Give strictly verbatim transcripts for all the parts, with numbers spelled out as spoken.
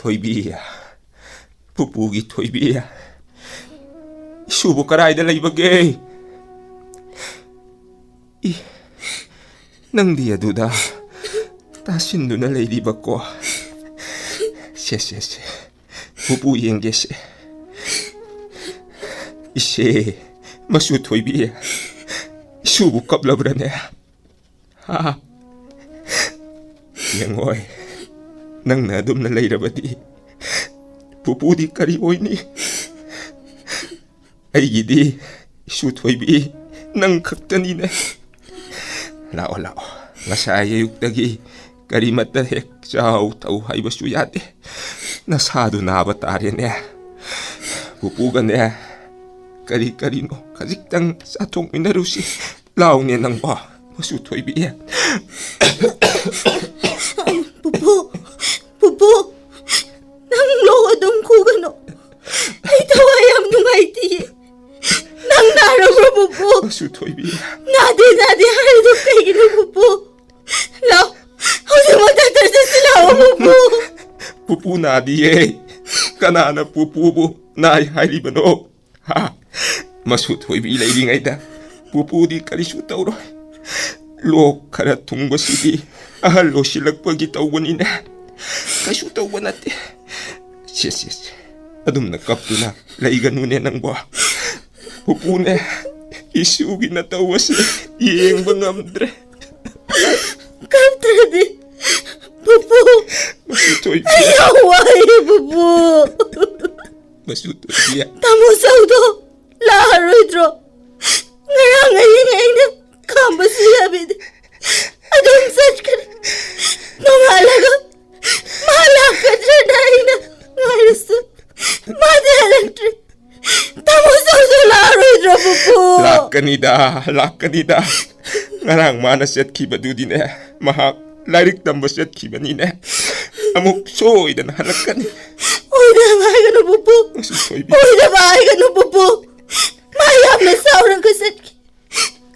ꯊꯣꯏꯕꯤ, ꯄꯨꯄꯨꯒꯤ ꯊꯣꯏꯕꯤ, ꯏꯁꯨꯕꯨ ꯀꯔꯥꯏꯗ ꯂꯩꯕꯒꯦ? ꯏ, ꯅꯪꯗꯤ ꯑꯗꯨꯗ ꯇꯥꯁꯤꯟꯗꯨꯅ ꯂꯩꯔꯤꯕꯀꯣ? ꯁꯦ, ꯁꯦ, ꯁꯦ, ꯄꯨꯄꯨ ꯌꯦꯡꯒꯦꯁꯦ꯫ ꯏꯁꯦ, ꯃꯁꯨ ꯊꯣꯏꯕꯤ, ꯏꯁꯨꯕꯨ ꯀꯞꯂꯕ꯭ꯔꯅꯦ? ꯍꯥ? ꯌꯦꯡꯉꯣꯏ, ꯅꯪꯅ ꯑꯗꯨꯝꯅ ꯂꯩꯔꯕꯗꯤ ꯄꯨꯄꯨꯗꯤ ꯀꯔꯤ ꯑꯣꯏꯅꯤ? ꯑꯩꯒꯤꯗꯤ ꯏꯁꯨ ꯊꯣꯏꯕꯤ ꯅꯪ ꯈꯛꯇꯅꯤꯅꯦ꯫ ꯂꯥꯛꯑꯣ, ꯂꯥꯛꯑꯣ, ꯉꯁꯥꯏ ꯑꯌꯨꯛꯇꯒꯤ ꯀꯔꯤꯃꯠꯇ ꯍꯦꯛ ꯆꯥꯎ ꯊꯛꯎ ꯍꯥꯏꯕꯁꯨ ꯌꯥꯗꯦ꯫ ꯅꯁꯥꯗꯨ ꯅꯥꯕ ꯇꯥꯔꯦꯅꯦ꯫ ꯄꯨꯄꯨꯒꯅꯦ ꯀꯔꯤ ꯀꯔꯤꯅꯣ ꯈꯖꯤꯛꯇꯪ ꯆꯥꯊꯣꯛꯃꯤꯟꯅꯔꯨꯁꯤ꯫ ꯂꯥꯎꯅꯦ ꯅꯪꯕꯣ, ꯃꯁꯨ ꯊꯣꯏꯕꯤ꯫ ꯄꯨꯄꯨ, ꯄꯨꯄꯨ, ꯅꯪ ꯂꯣꯛ ꯑꯗꯨꯝ ꯈꯨꯒꯅꯨ꯫ ꯑꯩ ꯊꯋꯥꯏ ꯌꯥꯝ ꯅꯨꯡꯉꯥꯏꯇꯤꯌꯦ꯫ ꯅꯪ ꯅꯥꯔꯕ꯭ꯔꯣ, ꯄꯨꯄꯨ? ꯃꯁꯨ ꯊꯣꯏꯕꯤ꯫ ꯅꯥꯗꯦ, ꯅꯥꯗꯦ ꯍꯥꯏꯔꯤꯗꯣ ꯀꯩꯒꯤꯅꯣ, ꯄꯨꯄꯨ? ꯂꯥꯎ, ꯍꯧꯖꯤꯛꯃꯛ ꯗꯥꯛꯇꯔ ꯆꯠꯁꯤ ꯂꯥꯎ, ꯄꯨꯄꯨ꯫ ꯄꯨꯄꯨ ꯅꯥꯗꯤꯌꯦ꯫ ꯀꯅꯥꯅ ꯄꯨꯄꯨꯕꯨ ꯅꯥꯏ ꯍꯥꯏꯔꯤꯕꯅꯣ? ꯍꯥ? ꯃꯁꯨ ꯊꯣꯏꯕꯤ ꯂꯩꯔꯤꯉꯩꯗ ꯄꯨꯄꯨꯗꯤ ꯀꯔꯤꯁꯨ ꯇꯧꯔꯣꯏ꯫ ꯂꯣꯛ ꯈꯔ ꯊꯨꯡꯕꯁꯤꯗꯤ ꯑꯍꯜ ꯑꯣꯏꯁꯤꯜꯂꯛꯄꯒꯤ ꯇꯧꯕꯅꯤꯅꯦ꯫ ꯀꯩꯁꯨ ꯇꯧꯕ ꯅꯠꯇꯦ꯫ ꯁꯦ, ꯁꯦ, ꯁꯦ꯫ ꯑꯗꯨꯝꯅ ꯀꯞꯇꯨꯅ ꯂꯩꯒꯅꯨꯅꯦ ꯅꯪꯕꯣ꯫ ꯄꯨꯄꯨꯅꯦ, ꯏꯁꯨꯒꯤ ꯅꯇꯧ ꯑꯁꯤ ꯌꯦꯡꯕ ꯉꯝꯗ꯭ꯔꯦ꯫ ꯀꯞꯇ꯭ꯔꯗꯤ, ꯄꯨꯄꯨ꯫ ꯃꯁꯨ ꯊꯣꯏꯕꯤ꯫ ꯑꯩ ꯌꯥꯝ ꯋꯥꯏꯌꯦ, ꯄꯨꯄꯨ꯫ ꯃꯁꯨ ꯊꯣꯏꯕꯤ꯫ ꯇꯥꯃꯣ ꯆꯧꯗꯣ ꯂꯥꯛꯑꯔꯣꯏꯗ꯭ꯔꯣ? ꯉꯔꯥꯡ ꯑꯍꯤꯡ ꯑꯩꯅ ꯈꯥꯝꯕꯁꯨ ꯌꯥꯕꯤꯗꯦ꯫ ꯑꯗꯨꯝ ꯆꯠꯈ꯭ꯔꯦ꯫ ꯅꯣꯡꯉꯥꯜꯂꯒ ꯃꯥ ꯂꯥꯛꯀꯗ꯭ꯔꯅ ꯑꯩꯅ ꯉꯥꯏꯔꯁꯨ ꯃꯥꯗꯤ ꯍꯜꯂꯛꯇ꯭ꯔꯦ꯫ ꯇꯥꯃꯣ ꯆꯧꯗꯣ ꯂꯥꯛꯑꯔꯣꯏꯗ꯭ꯔꯣ, ꯄꯨꯄꯨ? ꯂꯥꯛꯀꯅꯤꯗ, ꯂꯥꯛꯀꯅꯤꯗ꯫ ꯉꯔꯥꯡ ꯃꯥꯅ ꯆꯠꯈꯤꯕꯗꯨꯗꯤꯅꯦ, ꯃꯍꯥꯛ ꯂꯥꯏꯔꯤꯛ ꯇꯝꯕ ꯆꯠꯈꯤꯕꯅꯤꯅꯦ꯫ ꯑꯃꯨꯛ ꯁꯣꯏꯗꯅ ꯍꯜꯂꯛꯀꯅꯤ꯫ ꯑꯣꯏꯗꯕ ꯍꯥꯏꯒꯅꯨ, ꯄꯨꯄꯨ꯫ ꯃꯁꯨ ꯊꯣꯏꯕꯤ꯫ ꯑꯣꯏꯗꯕ ꯍꯥꯏꯒꯅꯨ, ꯄꯨꯄꯨ꯫ ꯃꯥ ꯌꯥꯝꯅ ꯁꯥꯎꯔꯒ ꯆꯠꯈꯤ꯫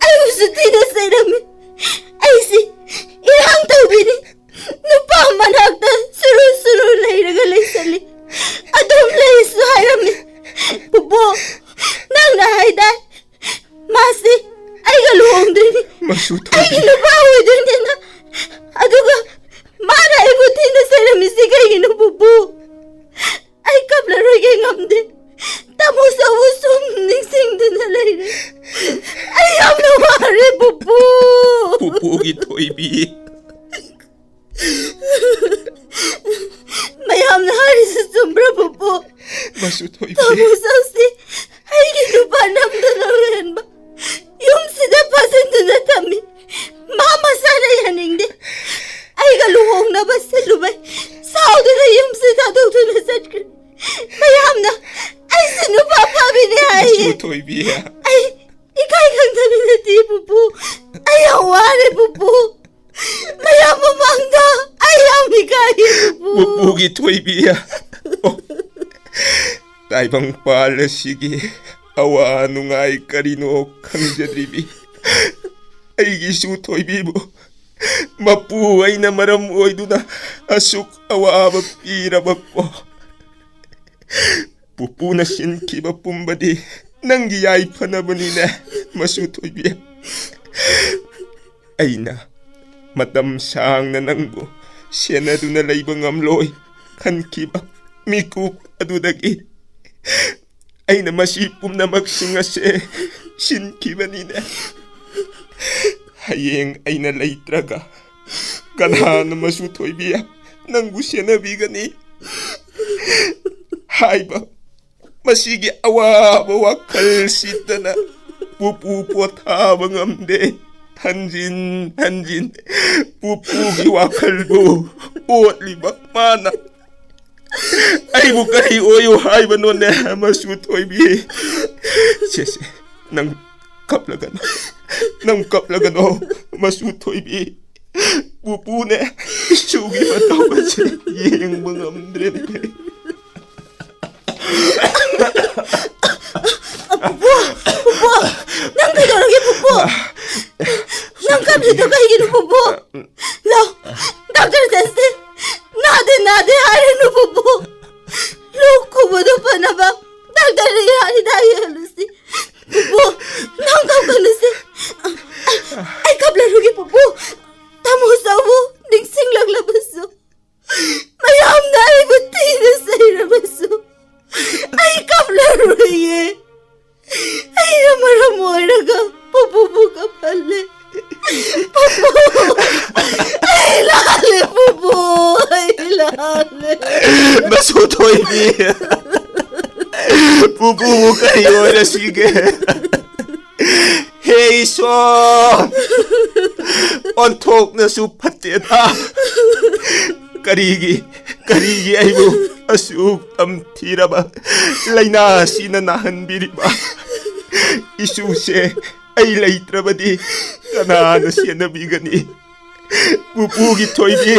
ꯑꯩꯕꯨꯁꯨ ꯊꯤꯅ ꯆꯩꯔꯝꯃꯤ꯫ ꯑꯩꯁꯤ ꯏꯔꯥꯡ ꯇꯧꯕꯤꯅꯤ꯫ ꯅꯨꯄꯥ ꯃꯅꯥꯛꯇ ꯁꯨꯔꯨ ꯁꯨꯔꯨ ꯂꯩꯔꯒ ꯂꯩ꯫ ꯃꯁꯨ ꯑꯩꯒꯤ ꯊꯣꯏꯕꯤ꯫ ꯅꯨꯄꯥ ꯑꯣꯏꯗꯣꯏꯅꯦꯅ, ꯑꯗꯨꯒ ꯃꯥꯅ ꯑꯩꯕꯨ ꯊꯤꯅ ꯆꯩꯔꯝꯃꯤꯁꯤ ꯀꯩꯒꯤꯅꯣ, ꯄꯨꯄꯨ? ꯑꯩ ꯀꯞꯂꯔꯣꯏꯒꯦ, ꯉꯝꯗꯦ꯫ ꯇꯥꯃꯣ ꯆꯧꯕ ꯁꯨꯝ ꯅꯤꯡꯁꯤꯡꯗꯨꯅ ꯂꯩꯔꯦ꯫ ꯑꯩ ꯌꯥꯝꯅ ꯋꯥꯔꯦ, ꯄꯨꯄꯨ꯫ ꯄꯨꯄꯨꯒꯤ ꯊꯣꯏꯕꯤ꯫ ꯃꯌꯥꯝꯅ ꯍꯥꯏꯔꯤꯁꯤ ꯆꯨꯝꯕ꯭ꯔꯥ, ꯄꯨꯄꯨ? ꯃꯁꯨ ꯊꯣꯏꯕꯤ꯫ ꯇꯥꯃꯣ ꯆꯧꯁꯤ ꯑꯩꯒꯤ ꯅꯨꯄꯥ ꯅꯝꯗꯨꯅ ꯂꯩꯍꯟꯕ, ꯌꯨꯝꯁꯤꯗ ꯐꯥꯖꯤꯟꯗꯨꯅ ꯊꯝꯃꯤ꯫ ꯃꯥ ꯃꯁꯥꯅ ꯌꯥꯅꯤꯡꯗꯦ꯫ ꯑꯩꯒ ꯂꯨꯍꯣꯡꯅꯕ ꯁꯤꯜꯂꯨꯕꯩ ꯁꯥꯎꯗꯨꯅ ꯌꯨꯝꯁꯤ ꯊꯥꯗꯣꯛꯇꯨꯅ ꯆꯠꯈ꯭ꯔꯦ꯫ ꯃꯌꯥꯝꯅ ꯑꯩꯁꯤ ꯅꯨꯄꯥ ꯐꯥꯕꯤꯅꯦ ꯍꯥꯏꯌꯦ꯫ ꯃꯁꯨ ꯊꯣꯏꯕꯤ꯫ ꯑꯩ ꯏꯀꯥꯏ ꯈꯪꯗꯕꯤ ꯅꯠꯇꯦ, ꯄꯨꯄꯨ꯫ ꯑꯩ ꯌꯥꯝ ꯋꯥꯔꯦ, ꯄꯨꯄꯨ꯫ ꯃꯌꯥꯝ ꯃꯃꯥꯡꯗ ꯑꯩ ꯌꯥꯝ ꯏꯀꯥꯏꯌꯦ, ꯄꯨꯄꯨ꯫ ꯄꯨꯄꯨꯒꯤ ꯊꯣꯏꯕꯤ꯫ ꯑꯣ꯫ ꯇꯥꯏꯕꯪꯄꯥꯜ ꯑꯁꯤꯒꯤ ꯑꯋꯥ ꯅꯨꯡꯉꯥꯏ ꯀꯔꯤꯅꯣ ꯈꯪꯖꯗ꯭ꯔꯤꯕꯤ ꯑꯩꯒꯤꯁꯨ ꯊꯣꯏꯕꯤꯕꯨ ꯃꯄꯨ ꯑꯩꯅ ꯃꯔꯝ ꯑꯣꯏꯗꯨꯅ ꯑꯁꯨꯛ ꯑꯋꯥꯕ ꯄꯤꯔꯕꯀꯣ꯫ ꯄꯨꯄꯨꯅ ꯁꯤꯟꯈꯤꯕ ꯄꯨꯝꯕꯗꯤ ꯅꯪꯒꯤ ꯌꯥꯏꯐꯅꯕꯅꯤꯅꯦ, ꯃꯁꯨ ꯊꯣꯏꯕꯤ꯫ ꯑꯩꯅ ꯃꯇꯝ ꯁꯥꯡꯅ ꯅꯪꯕꯨ ꯁꯦꯟꯅꯗꯨꯅ ꯂꯩꯕ ꯉꯝꯂꯣꯏ ꯈꯟꯈꯤꯕ ꯃꯤꯀꯨꯞ ꯑꯗꯨꯗꯒꯤ ꯑꯩꯅ ꯃꯁꯤ ꯄꯨꯝꯅꯃꯛꯁꯤꯡ ꯑꯁꯦ ꯁꯤꯟꯈꯤꯕꯅꯤꯅꯦ꯫ ꯍꯌꯦꯡ ꯑꯩꯅ ꯂꯩꯇ꯭ꯔꯒ ꯀꯅꯥꯅ, ꯃꯁꯨ ꯊꯣꯏꯕꯤ, ꯅꯪꯕꯨ ꯁꯦꯟꯅꯕꯤꯒꯅꯤ? ꯍꯥꯏꯕ ꯃꯁꯤꯒꯤ ꯑꯋꯥꯕ ꯋꯥꯈꯜꯁꯤꯗꯅ ꯄꯨꯄꯨ ꯄꯣꯊꯥꯕ ꯉꯝꯗꯦ꯫ ꯍꯟꯖꯤꯟ ꯍꯟꯖꯤꯟ ꯄꯨꯄꯨꯒꯤ ꯋꯥꯈꯜꯕꯨ ꯑꯣꯠꯂꯤꯕ ꯃꯥꯅ꯫ ꯑꯩꯕꯨ ꯀꯔꯤ ꯑꯣꯏꯌꯨ ꯍꯥꯏꯕꯅꯣꯅꯦ, ꯃꯁꯨ ꯊꯣꯏꯕꯤ? ꯁꯦ, ꯁꯦ, ꯅꯪ ꯀꯞꯂꯒꯅꯣ, ꯅꯪ ꯀꯞꯂꯒꯅꯣ, ꯃꯁꯨ ꯊꯣꯏꯕꯤ꯫ ꯄꯨꯄꯨꯅꯦ, ꯏꯁꯨꯒꯤ ꯃꯇꯧ ꯑꯁꯤ ꯌꯦꯡꯕ ꯉꯝꯗ꯭ꯔꯦꯅꯦ꯫ ꯄꯨꯄꯨ, ꯄꯨꯄꯨ, ꯅꯪ ꯀꯩꯗꯧꯔꯒꯦ, ꯄꯨꯄꯨ? ꯅꯪ ꯀꯞꯂꯤꯗꯣ ꯀꯩꯒꯤꯅꯣ, ꯄꯨꯄꯨ? ꯂꯥꯎ, ꯗꯥꯛꯇꯔ ꯆꯠꯁꯦ꯫ ꯅꯥꯗꯦ, ꯅꯥꯗꯦ ꯍꯥꯏꯔꯅꯨ, ꯄꯨꯄꯨ꯫ ꯂꯣꯛ ꯈꯨꯕꯗꯣ ꯐꯅꯕ ꯗꯥꯛꯇꯔꯗ ꯍꯤꯗꯥꯛ ꯌꯦꯡꯍꯜꯂꯨꯁꯤ꯫ ꯄꯨꯄꯨ, ꯅꯪ ꯀꯞꯀꯅꯨꯁꯦ꯫ ꯑꯩ, ꯑꯩ ꯀꯞꯂꯔꯣꯏꯌꯦ꯫ ꯑꯩꯅ ꯃꯔꯝ ꯑꯣꯏꯔꯒ ꯄꯨꯄꯨꯕꯨ ꯀꯞꯍꯜꯂꯦ꯫ ꯄꯨꯄꯨ, ꯑꯩ ꯂꯥꯜꯂꯦ, ꯄꯨꯄꯨ, ꯑꯩ ꯂꯥꯜꯂꯦ꯫ ꯃꯆꯨ ꯊꯣꯏꯕꯤ, ꯄꯨꯄꯨꯕꯨ ꯀꯔꯤ ꯑꯣꯏꯔꯁꯤꯒꯦ? ꯍꯦ ꯏꯁꯣꯔ, ꯑꯣꯟꯊꯣꯛꯅꯁꯨ ꯐꯠꯇꯦꯗ꯫ ꯀꯔꯤꯒꯤ, ꯀꯔꯤꯒꯤ ꯑꯩꯕꯨ ꯑꯁꯨꯛ ꯇꯝꯊꯤꯔꯕ ꯂꯥꯏꯅꯥ ꯑꯁꯤꯅ ꯅꯥꯍꯟꯕꯤꯔꯤꯕ? ꯏꯁꯨꯁꯦ ꯑꯩ ꯂꯩꯇ꯭ꯔꯕꯗꯤ ꯀꯅꯥꯅ ꯁꯦꯟꯅꯕꯤꯒꯅꯤ? ꯄꯨꯄꯨꯒꯤ ꯊꯣꯏꯕꯤ,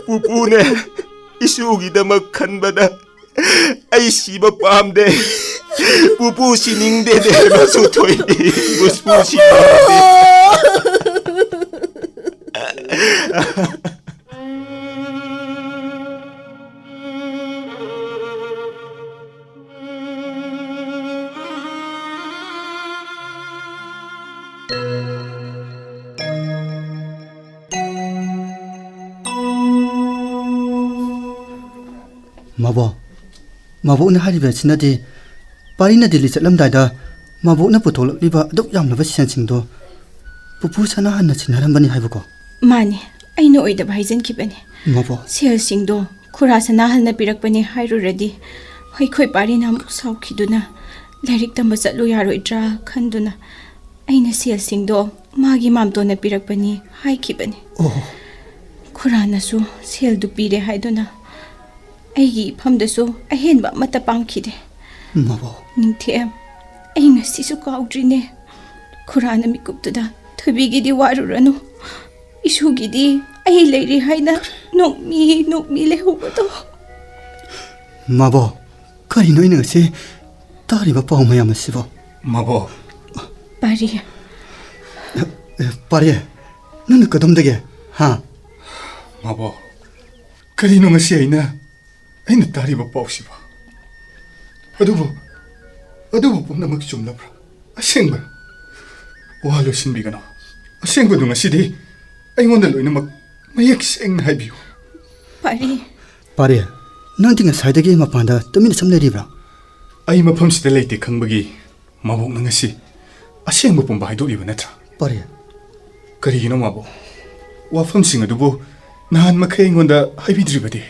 ꯄꯨꯄꯨꯅꯦ ꯏꯁꯨꯒꯤꯗꯃꯛ ꯈꯟꯕꯗ ꯑꯩ ꯁꯤꯕ ꯄꯥꯝꯗꯦ꯫ ꯄꯨꯄꯨ ꯁꯤꯅꯤꯡꯗꯦꯅꯦ, ꯃꯆꯨ ꯊꯣꯏꯕꯤ꯫ ꯄꯨꯄꯨ ꯁꯤꯅꯤꯡꯗꯦ꯫ ꯃꯕꯣꯛ, ꯃꯕꯣꯛꯅ ꯍꯥꯏꯔꯤꯕ ꯑꯁꯤꯅꯗꯤ ꯄꯥꯔꯤꯅ ꯗꯤꯜꯂꯤ ꯆꯠꯂꯝꯗꯥꯏꯗ ꯃꯕꯣꯛꯅ ꯄꯨꯊꯣꯛꯂꯛꯂꯤꯕ ꯑꯗꯨꯛ ꯌꯥꯝꯂꯕ ꯁꯦꯜꯁꯤꯡꯗꯣ ꯄꯨꯄꯨ ꯁꯅꯥꯍꯟꯅ ꯁꯤꯟꯅꯔꯝꯕꯅꯤ ꯍꯥꯏꯕꯀꯣ? ꯃꯥꯅꯤ, ꯑꯩꯅ ꯑꯣꯏꯗꯕ ꯍꯥꯏꯖꯟꯈꯤꯕꯅꯤ꯫ ꯃꯕꯣꯛ꯫ ꯁꯦꯜꯁꯤꯡꯗꯣ ꯈꯨꯔꯥ ꯁꯅꯥꯍꯟꯅ ꯄꯤꯔꯛꯄꯅꯤ ꯍꯥꯏꯔꯨꯔꯗꯤ ꯑꯩꯈꯣꯏ ꯄꯥꯔꯤꯅ ꯑꯃꯨꯛ ꯁꯥꯎꯈꯤꯗꯨꯅ ꯂꯥꯏꯔꯤꯛ ꯇꯝꯕ ꯆꯠꯂꯨ ꯌꯥꯔꯣꯏꯗ꯭ꯔꯥ ꯈꯟꯗꯨꯅ ꯑꯩꯅ ꯁꯦꯜꯁꯤꯡꯗꯣ ꯃꯥꯒꯤ ꯃꯥꯝꯇꯣꯟꯅ ꯄꯤꯔꯛꯄꯅꯤ ꯍꯥꯏꯈꯤꯕꯅꯤ꯫ ꯑꯣ꯫ ꯈꯨꯔꯥꯅꯁꯨ ꯁꯦꯜꯗꯨ ꯄꯤꯔꯦ ꯍꯥꯏꯗꯨꯅ ꯑꯩꯒꯤ ꯏꯐꯝꯗꯁꯨ ꯑꯍꯦꯟꯕ ꯑꯃꯠꯇ ꯄꯥꯡꯈꯤꯗꯦ꯫ ꯃꯕꯣꯛ꯫ ꯅꯤꯡꯊꯦꯝ, ꯑꯩ ꯉꯁꯤꯁꯨ ꯀꯥꯎꯗ꯭ꯔꯤꯅꯦ꯫ ꯈꯨꯔꯥꯅ ꯃꯤꯀꯨꯞꯇꯨꯗ ꯊꯣꯏꯕꯤꯒꯤꯗꯤ ꯋꯥꯔꯨꯔꯅꯨ, ꯏꯁꯨꯒꯤꯗꯤ ꯑꯩ ꯂꯩꯔꯤ ꯍꯥꯏꯅ ꯅꯣꯛꯃꯤ ꯅꯣꯛꯃꯤ ꯂꯩꯍꯧꯕꯗꯣ꯫ ꯃꯕꯣꯛ, ꯀꯔꯤꯅꯣ ꯑꯩꯅ ꯉꯁꯤ ꯇꯥꯔꯤꯕ ꯄꯥꯎ ꯃꯌꯥꯝ ꯑꯁꯤꯕꯣ? ꯃꯕꯣꯛ꯫ ꯄꯥꯔꯤ꯫ ꯑꯦ, ꯄꯥꯔꯤ, ꯅꯪꯅ ꯀꯗꯣꯝꯗꯒꯤ? ꯍꯥ? ꯃꯕꯣꯛ, ꯀꯔꯤꯅꯣ ꯉꯁꯤ ꯑꯩꯅ, ꯑꯩꯅ ꯇꯥꯔꯤꯕ ꯄꯥꯎꯁꯤꯕꯣ? ꯑꯗꯨꯕꯨ, ꯑꯗꯨꯕꯨ ꯄꯨꯝꯅꯃꯛ ꯆꯨꯝꯂꯕ꯭ꯔꯥ? ꯑꯁꯦꯡꯕ? ꯋꯥ ꯂꯣꯏꯁꯤꯟꯕꯤꯒꯅꯨ꯫ ꯑꯁꯦꯡꯕꯗꯨ ꯉꯁꯤꯗꯤ ꯑꯩꯉꯣꯟꯗ ꯂꯣꯏꯅꯃꯛ ꯃꯌꯦꯛ ꯁꯦꯡꯅ ꯍꯥꯏꯕꯤꯌꯨ꯫ ꯄꯥꯔꯤ꯫ ꯄꯥꯔꯤ, ꯅꯪꯗꯤ ꯉꯁꯥꯏꯗꯒꯤ ꯃꯄꯥꯟꯗ ꯇꯨꯃꯤꯟꯅ ꯁꯨꯝ ꯂꯩꯔꯤꯕ꯭ꯔꯥ? ꯑꯩ ꯃꯐꯝꯁꯤꯗ ꯂꯩꯇꯦ ꯈꯪꯕꯒꯤ ꯃꯕꯣꯛꯅ ꯉꯁꯤ ꯑꯁꯦꯡꯕ ꯄꯨꯝꯕ ꯍꯥꯏꯗꯣꯛꯂꯤꯕ ꯅꯠꯇ꯭ꯔꯥ? ꯄꯥꯔꯤ꯫ ꯀꯔꯤꯒꯤꯅꯣ ꯃꯕꯣꯛ? ꯋꯥꯐꯝꯁꯤꯡ ꯑꯗꯨꯕꯨ ꯅꯍꯥꯟ ꯃꯈꯩ ꯑꯩꯉꯣꯟꯗ ꯍꯥꯏꯕꯤꯗ꯭ꯔꯤꯕꯗꯤ?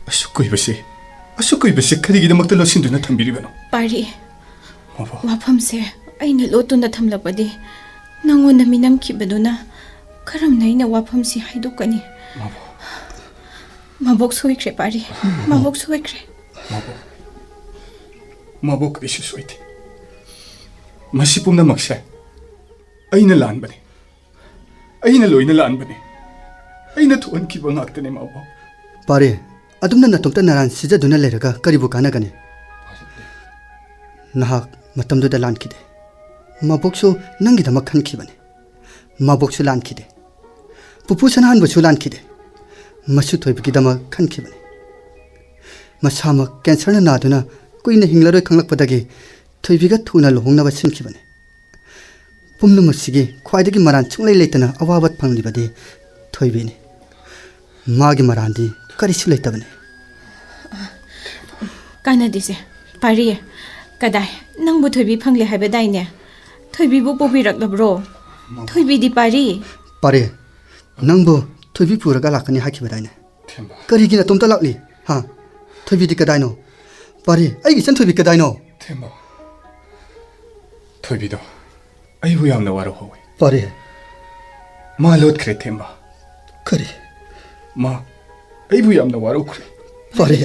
ꯑꯁꯨꯛ ꯀꯨꯏꯕꯁꯤ, ꯑꯁꯨꯛ ꯀꯨꯏꯕꯁꯤ ꯀꯔꯤꯒꯤꯗꯃꯛꯇ ꯂꯣꯠꯁꯤꯟꯗꯨꯅ ꯊꯝꯕꯤꯔꯤꯕꯅꯣ? ꯄꯥꯔꯤ, ꯃꯕꯣꯛ꯫ ꯋꯥꯐꯝꯁꯦ ꯑꯩꯅ ꯂꯣꯠꯇꯨꯅ ꯊꯝꯂꯕꯗꯤ ꯅꯪꯉꯣꯟꯗ ꯃꯤꯅꯝꯈꯤꯕꯗꯨꯅ ꯀꯔꯝꯅ ꯑꯩꯅ ꯋꯥꯐꯝꯁꯤ ꯍꯥꯏꯗꯣꯛꯀꯅꯤ? ꯃꯕꯣꯛ꯫ ꯃꯕꯣꯛ ꯁꯣꯏꯈ꯭ꯔꯦ, ꯄꯥꯔꯤ꯫ ꯃꯕꯣꯛ ꯁꯣꯏꯈ꯭ꯔꯦ꯫ ꯃꯕꯣꯛ꯫ ꯃꯕꯣꯛ ꯀꯔꯤꯁꯨ ꯁꯣꯏꯗꯦ꯫ ꯃꯁꯤ ꯄꯨꯝꯅꯃꯛꯁꯦ ꯑꯩꯅ ꯂꯥꯟꯕꯅꯤ꯫ ꯑꯩꯅ ꯂꯣꯏꯅ ꯂꯥꯟꯕꯅꯤ꯫ ꯑꯩꯅ ꯊꯣꯛꯍꯟꯈꯤꯕ ꯉꯥꯛꯇꯅꯤ, ꯃꯕꯣꯛ꯫ ꯄꯥꯔꯤ, ꯑꯗꯨꯝꯅ ꯅꯇꯣꯝꯇ ꯅꯔꯥꯟ ꯁꯤꯖꯗꯨꯅ ꯂꯩꯔꯒ ꯀꯔꯤꯕꯨ ꯀꯥꯟꯅꯒꯅꯤ? ꯅꯍꯥꯛ ꯃꯇꯝꯗꯨꯗ ꯂꯥꯟꯈꯤꯗꯦ꯫ ꯃꯕꯣꯛꯁꯨ ꯅꯪꯒꯤꯗꯃꯛ ꯈꯟꯈꯤꯕꯅꯤ꯫ ꯃꯕꯣꯛꯁꯨ ꯂꯥꯟꯈꯤꯗꯦ꯫ ꯄꯨꯄꯨ ꯁꯅꯥꯍꯟꯕꯁꯨ ꯂꯥꯟꯈꯤꯗꯦ꯫ ꯃꯁꯨ ꯊꯣꯏꯕꯒꯤꯗꯃꯛ ꯈꯟꯈꯤꯕꯅꯤ꯫ ꯃꯁꯥꯃꯛ ꯀꯦꯟꯁꯔꯅ ꯅꯥꯗꯨꯅ ꯀꯨꯏꯅ ꯍꯤꯡꯂꯔꯣꯏ ꯈꯪꯂꯛꯄꯗꯒꯤ ꯊꯣꯏꯕꯤꯒ ꯊꯨꯅ ꯂꯨꯍꯣꯡꯅꯕ ꯁꯤꯟꯈꯤꯕꯅꯤ꯫ ꯄꯨꯝꯅꯃꯛꯁꯤꯒꯤ ꯈ꯭ꯋꯥꯏꯗꯒꯤ ꯃꯔꯥꯟ ꯁꯨꯡꯂꯩ ꯂꯩꯇꯅ ꯑꯋꯥꯕ ꯐꯪꯂꯤꯕꯗꯤ ꯊꯣꯏꯕꯤꯅꯤ꯫ ꯃꯥꯒꯤ ꯃꯔꯥꯟꯗꯤ ꯀꯔꯤꯁꯨ ꯂꯩꯇꯕꯅꯤ꯫ ꯀꯥꯟꯅꯗꯦꯁꯦ, ꯄꯥꯔꯤ꯫ ꯀꯗꯥꯏ, ꯅꯪꯕꯨ ꯊꯣꯏꯕꯤ ꯐꯪꯂꯦ ꯍꯥꯏꯕꯗꯥꯏꯅꯦ? ꯊꯣꯏꯕꯤꯕꯨ ꯄꯨꯕꯤꯔꯛꯂꯕ꯭ꯔꯣ? ꯊꯣꯏꯕꯤꯗꯤ ꯄꯥꯔꯤ꯫ ꯄꯥꯔꯤ, ꯅꯪꯕꯨ ꯊꯣꯏꯕꯤ ꯄꯨꯔꯒ ꯂꯥꯛꯀꯅꯤ ꯍꯥꯏꯈꯤꯕꯗꯥꯏꯅꯦ? ꯊꯦꯝꯕ꯫ ꯀꯔꯤꯒꯤ ꯅꯇꯣꯝꯇ ꯂꯥꯛꯂꯤ? ꯍꯥ? ꯊꯣꯏꯕꯤꯗꯤ ꯀꯗꯥꯏꯅꯣ? ꯄꯥꯔꯤ, ꯑꯩꯒꯤ ꯏꯆꯟ ꯊꯣꯏꯕꯤ ꯀꯗꯥꯏꯅꯣ? ꯊꯦꯝꯕ꯫ ꯊꯣꯏꯕꯤꯗꯣ ꯑꯩꯕꯨ ꯌꯥꯝꯅ ꯋꯥꯔꯧꯍꯧꯋꯤ꯫ ꯄꯥꯔꯤ꯫ ꯃꯥ ꯂꯣꯠꯈ꯭ꯔꯦ, ꯊꯦꯝꯕ꯫ ꯀꯔꯤ? ꯃꯥ ꯑꯩꯕꯨ ꯌꯥꯝꯅ ꯋꯥꯔꯧꯈ꯭ꯔꯦ꯫ ꯄꯥꯔꯤ꯫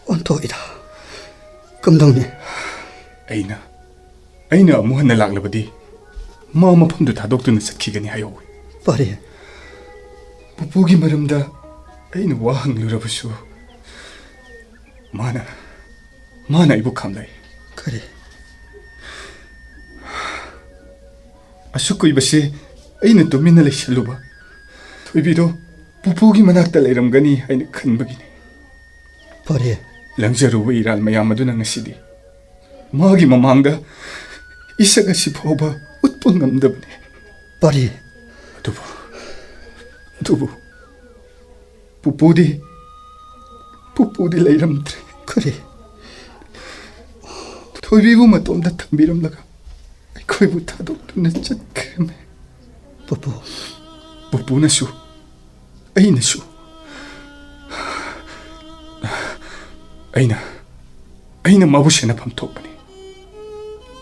ꯑꯣꯟꯊꯣꯛꯏꯗ꯫ ꯀꯝꯗꯧꯅꯤ? ꯑꯩꯅ, ꯑꯩꯅ ꯑꯃꯨꯛ ꯍꯟꯅ ꯂꯥꯛꯂꯕꯗꯤ ꯃꯥ ꯃꯐꯝꯗꯨ ꯊꯥꯗꯣꯛꯇꯨꯅ ꯆꯠꯈꯤꯒꯅꯤ ꯍꯥꯏꯍꯧꯋꯤ꯫ ꯄꯥꯔꯤ꯫ ꯄꯨꯄꯨꯒꯤ ꯃꯔꯝꯗ ꯑꯩꯅ ꯋꯥ ꯍꯪꯂꯨꯔꯕꯁꯨ ꯃꯥꯅ, ꯃꯥꯅ ꯑꯩꯕꯨ ꯈꯥꯝꯂꯛꯏ꯫ ꯀꯔꯤ? ꯑꯁꯨꯛ ꯀꯨꯏꯕꯁꯤ ꯑꯩꯅ ꯇꯨꯃꯤꯟꯅ ꯂꯩꯁꯜꯂꯨꯕ ꯊꯣꯏꯕꯤꯗꯣ ꯄꯨꯄꯨꯒꯤ ꯃꯅꯥꯛꯇ ꯂꯩꯔꯝꯒꯅꯤ ꯍꯥꯏꯅ ꯈꯟꯕꯒꯤꯅꯤ꯫ ꯄꯥꯔꯤ꯫ ꯂꯪꯖꯔꯨꯕ ꯏꯔꯥꯜ ꯃꯌꯥꯝ ꯑꯗꯨꯅ ꯉꯁꯤꯗꯤ ꯃꯥꯒꯤ ꯃꯃꯥꯡꯗ ꯏꯁꯛ ꯑꯁꯤ ꯐꯥꯎꯕ ꯎꯠꯄ ꯉꯝꯗꯕꯅꯤ꯫ ꯄꯥꯔꯤ꯫ ꯑꯗꯨꯕꯨ, ꯑꯗꯨꯕꯨ ꯄꯨꯄꯨꯗꯤ, ꯄꯨꯄꯨꯗꯤ ꯂꯩꯔꯝꯗ꯭ꯔꯦ꯫ ꯀꯔꯤ? ꯊꯣꯏꯕꯤꯕꯨ ꯃꯇꯣꯝꯇ ꯊꯝꯕꯤꯔꯝꯂꯒ ꯑꯩꯈꯣꯏꯕꯨ ꯊꯥꯗꯣꯛꯇꯨꯅ ꯆꯠꯈ꯭ꯔꯦ꯫ ꯄꯨꯄꯨ꯫ ꯄꯨꯄꯨꯅꯁꯨ, ꯑꯩꯅꯁꯨ, ꯑꯩꯅ, ꯑꯩꯅ ꯃꯥꯕꯨ ꯁꯦꯟꯅꯐꯝ ꯊꯣꯛꯄꯅꯤ꯫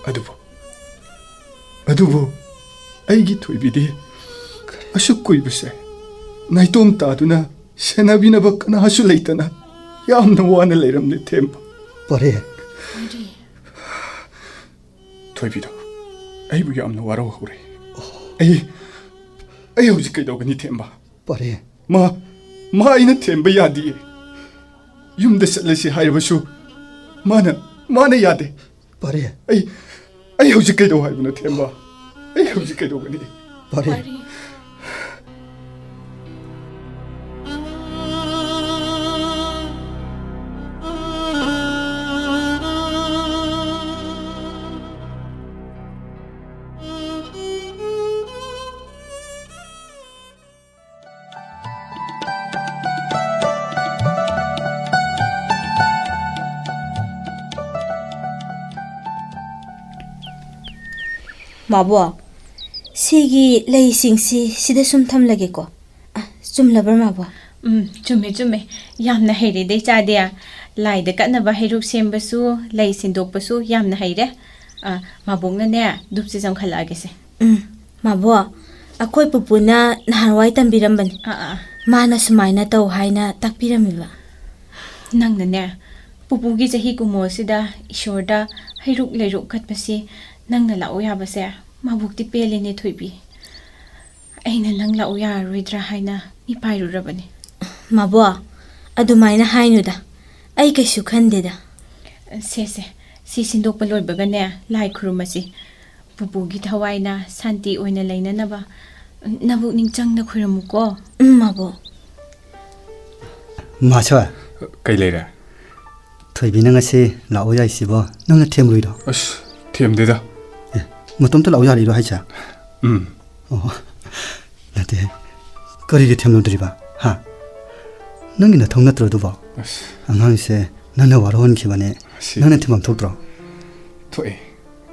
ꯑꯗꯨꯕꯨ, ꯑꯗꯨꯕꯨ ꯑꯩꯒꯤ ꯊꯣꯏꯕꯤꯗꯤ ꯑꯁꯨꯛ ꯀꯨꯏꯕꯁꯦ ꯅꯥꯏꯇꯣꯝ ꯇꯥꯗꯨꯅ ꯁꯦꯟꯅꯕꯤꯅꯕ ꯀꯅꯥꯁꯨ ꯂꯩꯇꯅ ꯌꯥꯝꯅ ꯋꯥꯅ ꯂꯩꯔꯝꯂꯦ, ꯊꯦꯝꯕ꯫ ꯄꯔꯦ꯫ ꯊꯣꯏꯕꯤꯗꯣ ꯑꯩꯕꯨ ꯌꯥꯝꯅ ꯋꯥꯔꯧꯍꯧꯔꯦ꯫ ꯑꯩ, ꯑꯩ ꯍꯧꯖꯤꯛ ꯀꯩꯗꯧꯒꯅꯤ, ꯊꯦꯝꯕ? ꯄꯔꯦ꯫ ꯃꯥ, ꯃꯥ ꯑꯩꯅ ꯊꯦꯝꯕ ꯌꯥꯗꯤꯌꯦ꯫ ꯌꯨꯝꯗ ꯆꯠꯂꯁꯤ ꯍꯥꯏꯔꯕꯁꯨ ꯃꯥꯅ, ꯃꯥꯅ ꯌꯥꯗꯦ꯫ ꯄꯔꯦ꯫ ꯑꯩ, ꯑꯩ ꯍꯧꯖꯤꯛ ꯀꯩꯗꯧ ꯍꯥꯏꯕꯅꯣ, ꯊꯦꯝꯕ? ꯑꯩ ꯍꯧꯖꯤꯛ ꯀꯩꯗꯧꯒꯅꯤ? ꯄꯔꯦ꯫ ꯃꯥꯕꯣ, ꯁꯤꯒꯤ ꯂꯩꯁꯤꯡꯁꯤ ꯁꯤꯗ ꯁꯨꯝ ꯊꯝꯂꯒꯦꯀꯣ꯫ ꯑ, ꯆꯨꯝꯂꯕ꯭ꯔꯥ, ꯃꯥꯕꯣ? ꯎꯝ, ꯆꯨꯝꯃꯦ, ꯆꯨꯝꯃꯦ꯫ ꯌꯥꯝꯅ ꯍꯩꯔꯦꯗ, ꯏꯆꯥꯗꯤ꯫ ꯂꯥꯏꯗ ꯀꯠꯅꯕ ꯍꯩꯔꯨꯛ ꯁꯦꯝꯕꯁꯨ, ꯂꯩ ꯁꯤꯟꯗꯣꯛꯄꯁꯨ ꯌꯥꯝꯅ ꯍꯩꯔꯦ꯫ ꯑ, ꯃꯥꯕꯣꯛꯅꯅꯦ, ꯙꯨꯞꯁꯦ ꯆꯪꯈꯠꯂꯛꯑꯒꯦꯁꯦ꯫ ꯎꯝ, ꯃꯥꯕꯣ, ꯑꯩꯈꯣꯏ ꯄꯨꯄꯨꯅ ꯅꯍꯥꯟꯋꯥꯏ ꯇꯝꯕꯤꯔꯝꯕꯅꯤ꯫ ꯑꯥ, ꯑꯥ꯫ ꯃꯥꯅ ꯁꯨꯃꯥꯏꯅ ꯇꯧ ꯍꯥꯏꯅ ꯇꯥꯛꯄꯤꯔꯝꯃꯤꯕ꯫ ꯅꯪꯅꯅꯦ, ꯄꯨꯄꯨꯒꯤ ꯆꯍꯤ ꯀꯨꯟꯃꯣꯜꯁꯤꯗ ꯏꯁꯣꯔꯗ ꯍꯩꯔꯨꯛ ꯂꯩꯔꯨꯛ ꯀꯠꯄꯁꯤ ꯅꯪꯅ ꯂꯥꯛꯎ ꯌꯥꯕꯁꯦ ꯃꯥꯕꯣꯛꯇꯤ ꯄꯦꯜꯂꯦꯅꯦ, ꯊꯣꯏꯕꯤ꯫ ꯑꯩꯅ ꯅꯪ ꯂꯥꯛꯎ ꯌꯥꯔꯔꯣꯏꯗ꯭ꯔꯥ ꯍꯥꯏꯅ ꯃꯤꯄꯥꯏꯔꯨꯔꯕꯅꯤ꯫ ꯃꯥꯕꯣ, ꯑꯗꯨꯃꯥꯏꯅ ꯍꯥꯏꯅꯨꯗ꯫ ꯑꯩ ꯀꯩꯁꯨ ꯈꯟꯗꯦꯗ꯫ ꯁꯦ, ꯁꯦ, ꯁꯤ ꯁꯤꯟꯗꯣꯛꯄ ꯂꯣꯏꯕꯒꯅꯦ, ꯂꯥꯏ ꯈꯨꯔꯨꯝꯃꯁꯤ꯫ ꯄꯨꯄꯨꯒꯤ ꯊꯋꯥꯏꯅ ꯁꯥꯟꯇꯤ ꯑꯣꯏꯅ ꯂꯩꯅꯅꯕ ꯅꯕꯨꯛꯅꯤꯡ ꯆꯪꯅ ꯈꯨꯔꯨꯝꯃꯨꯀꯣ꯫ ꯎꯝ, ꯃꯥꯕꯣꯛ꯫ ꯃꯥꯁꯣꯏ꯫ ꯀꯩ ꯂꯩꯔꯦ? ꯊꯣꯏꯕꯤꯅ ꯉꯁꯤ ꯂꯥꯛꯑꯣ ꯌꯥꯏꯁꯤꯕꯣ ꯅꯪꯅ ꯊꯦꯝꯂꯨꯏꯔꯣ? ꯑꯁ, ꯊꯦꯝꯗꯦꯗ꯫ ꯑꯦ, ꯃꯇꯣꯝꯇ ꯂꯥꯛꯑꯣ ꯌꯥꯔꯤꯔꯣ ꯍꯥꯏꯁꯦ? ꯎꯝ꯫ ꯑꯣ, ꯅꯠꯇꯦ꯫ ꯀꯔꯤꯒꯤ ꯊꯦꯝꯂꯨꯗ꯭ꯔꯤꯕ? ꯍꯥ? ꯅꯪꯒꯤ ꯅꯊꯧ ꯅꯠꯇ꯭ꯔꯣ ꯑꯗꯨꯕꯣ? ꯑꯁ, ꯑꯉꯥꯡꯁꯦ ꯅꯪꯅ ꯋꯥꯔꯧꯍꯟꯈꯤꯕꯅꯦ꯫ ꯑꯁꯤ ꯅꯪꯅ ꯊꯤꯟꯐꯝ ꯊꯣꯛꯇ꯭ꯔꯣ? ꯊꯣꯛꯑꯦ꯫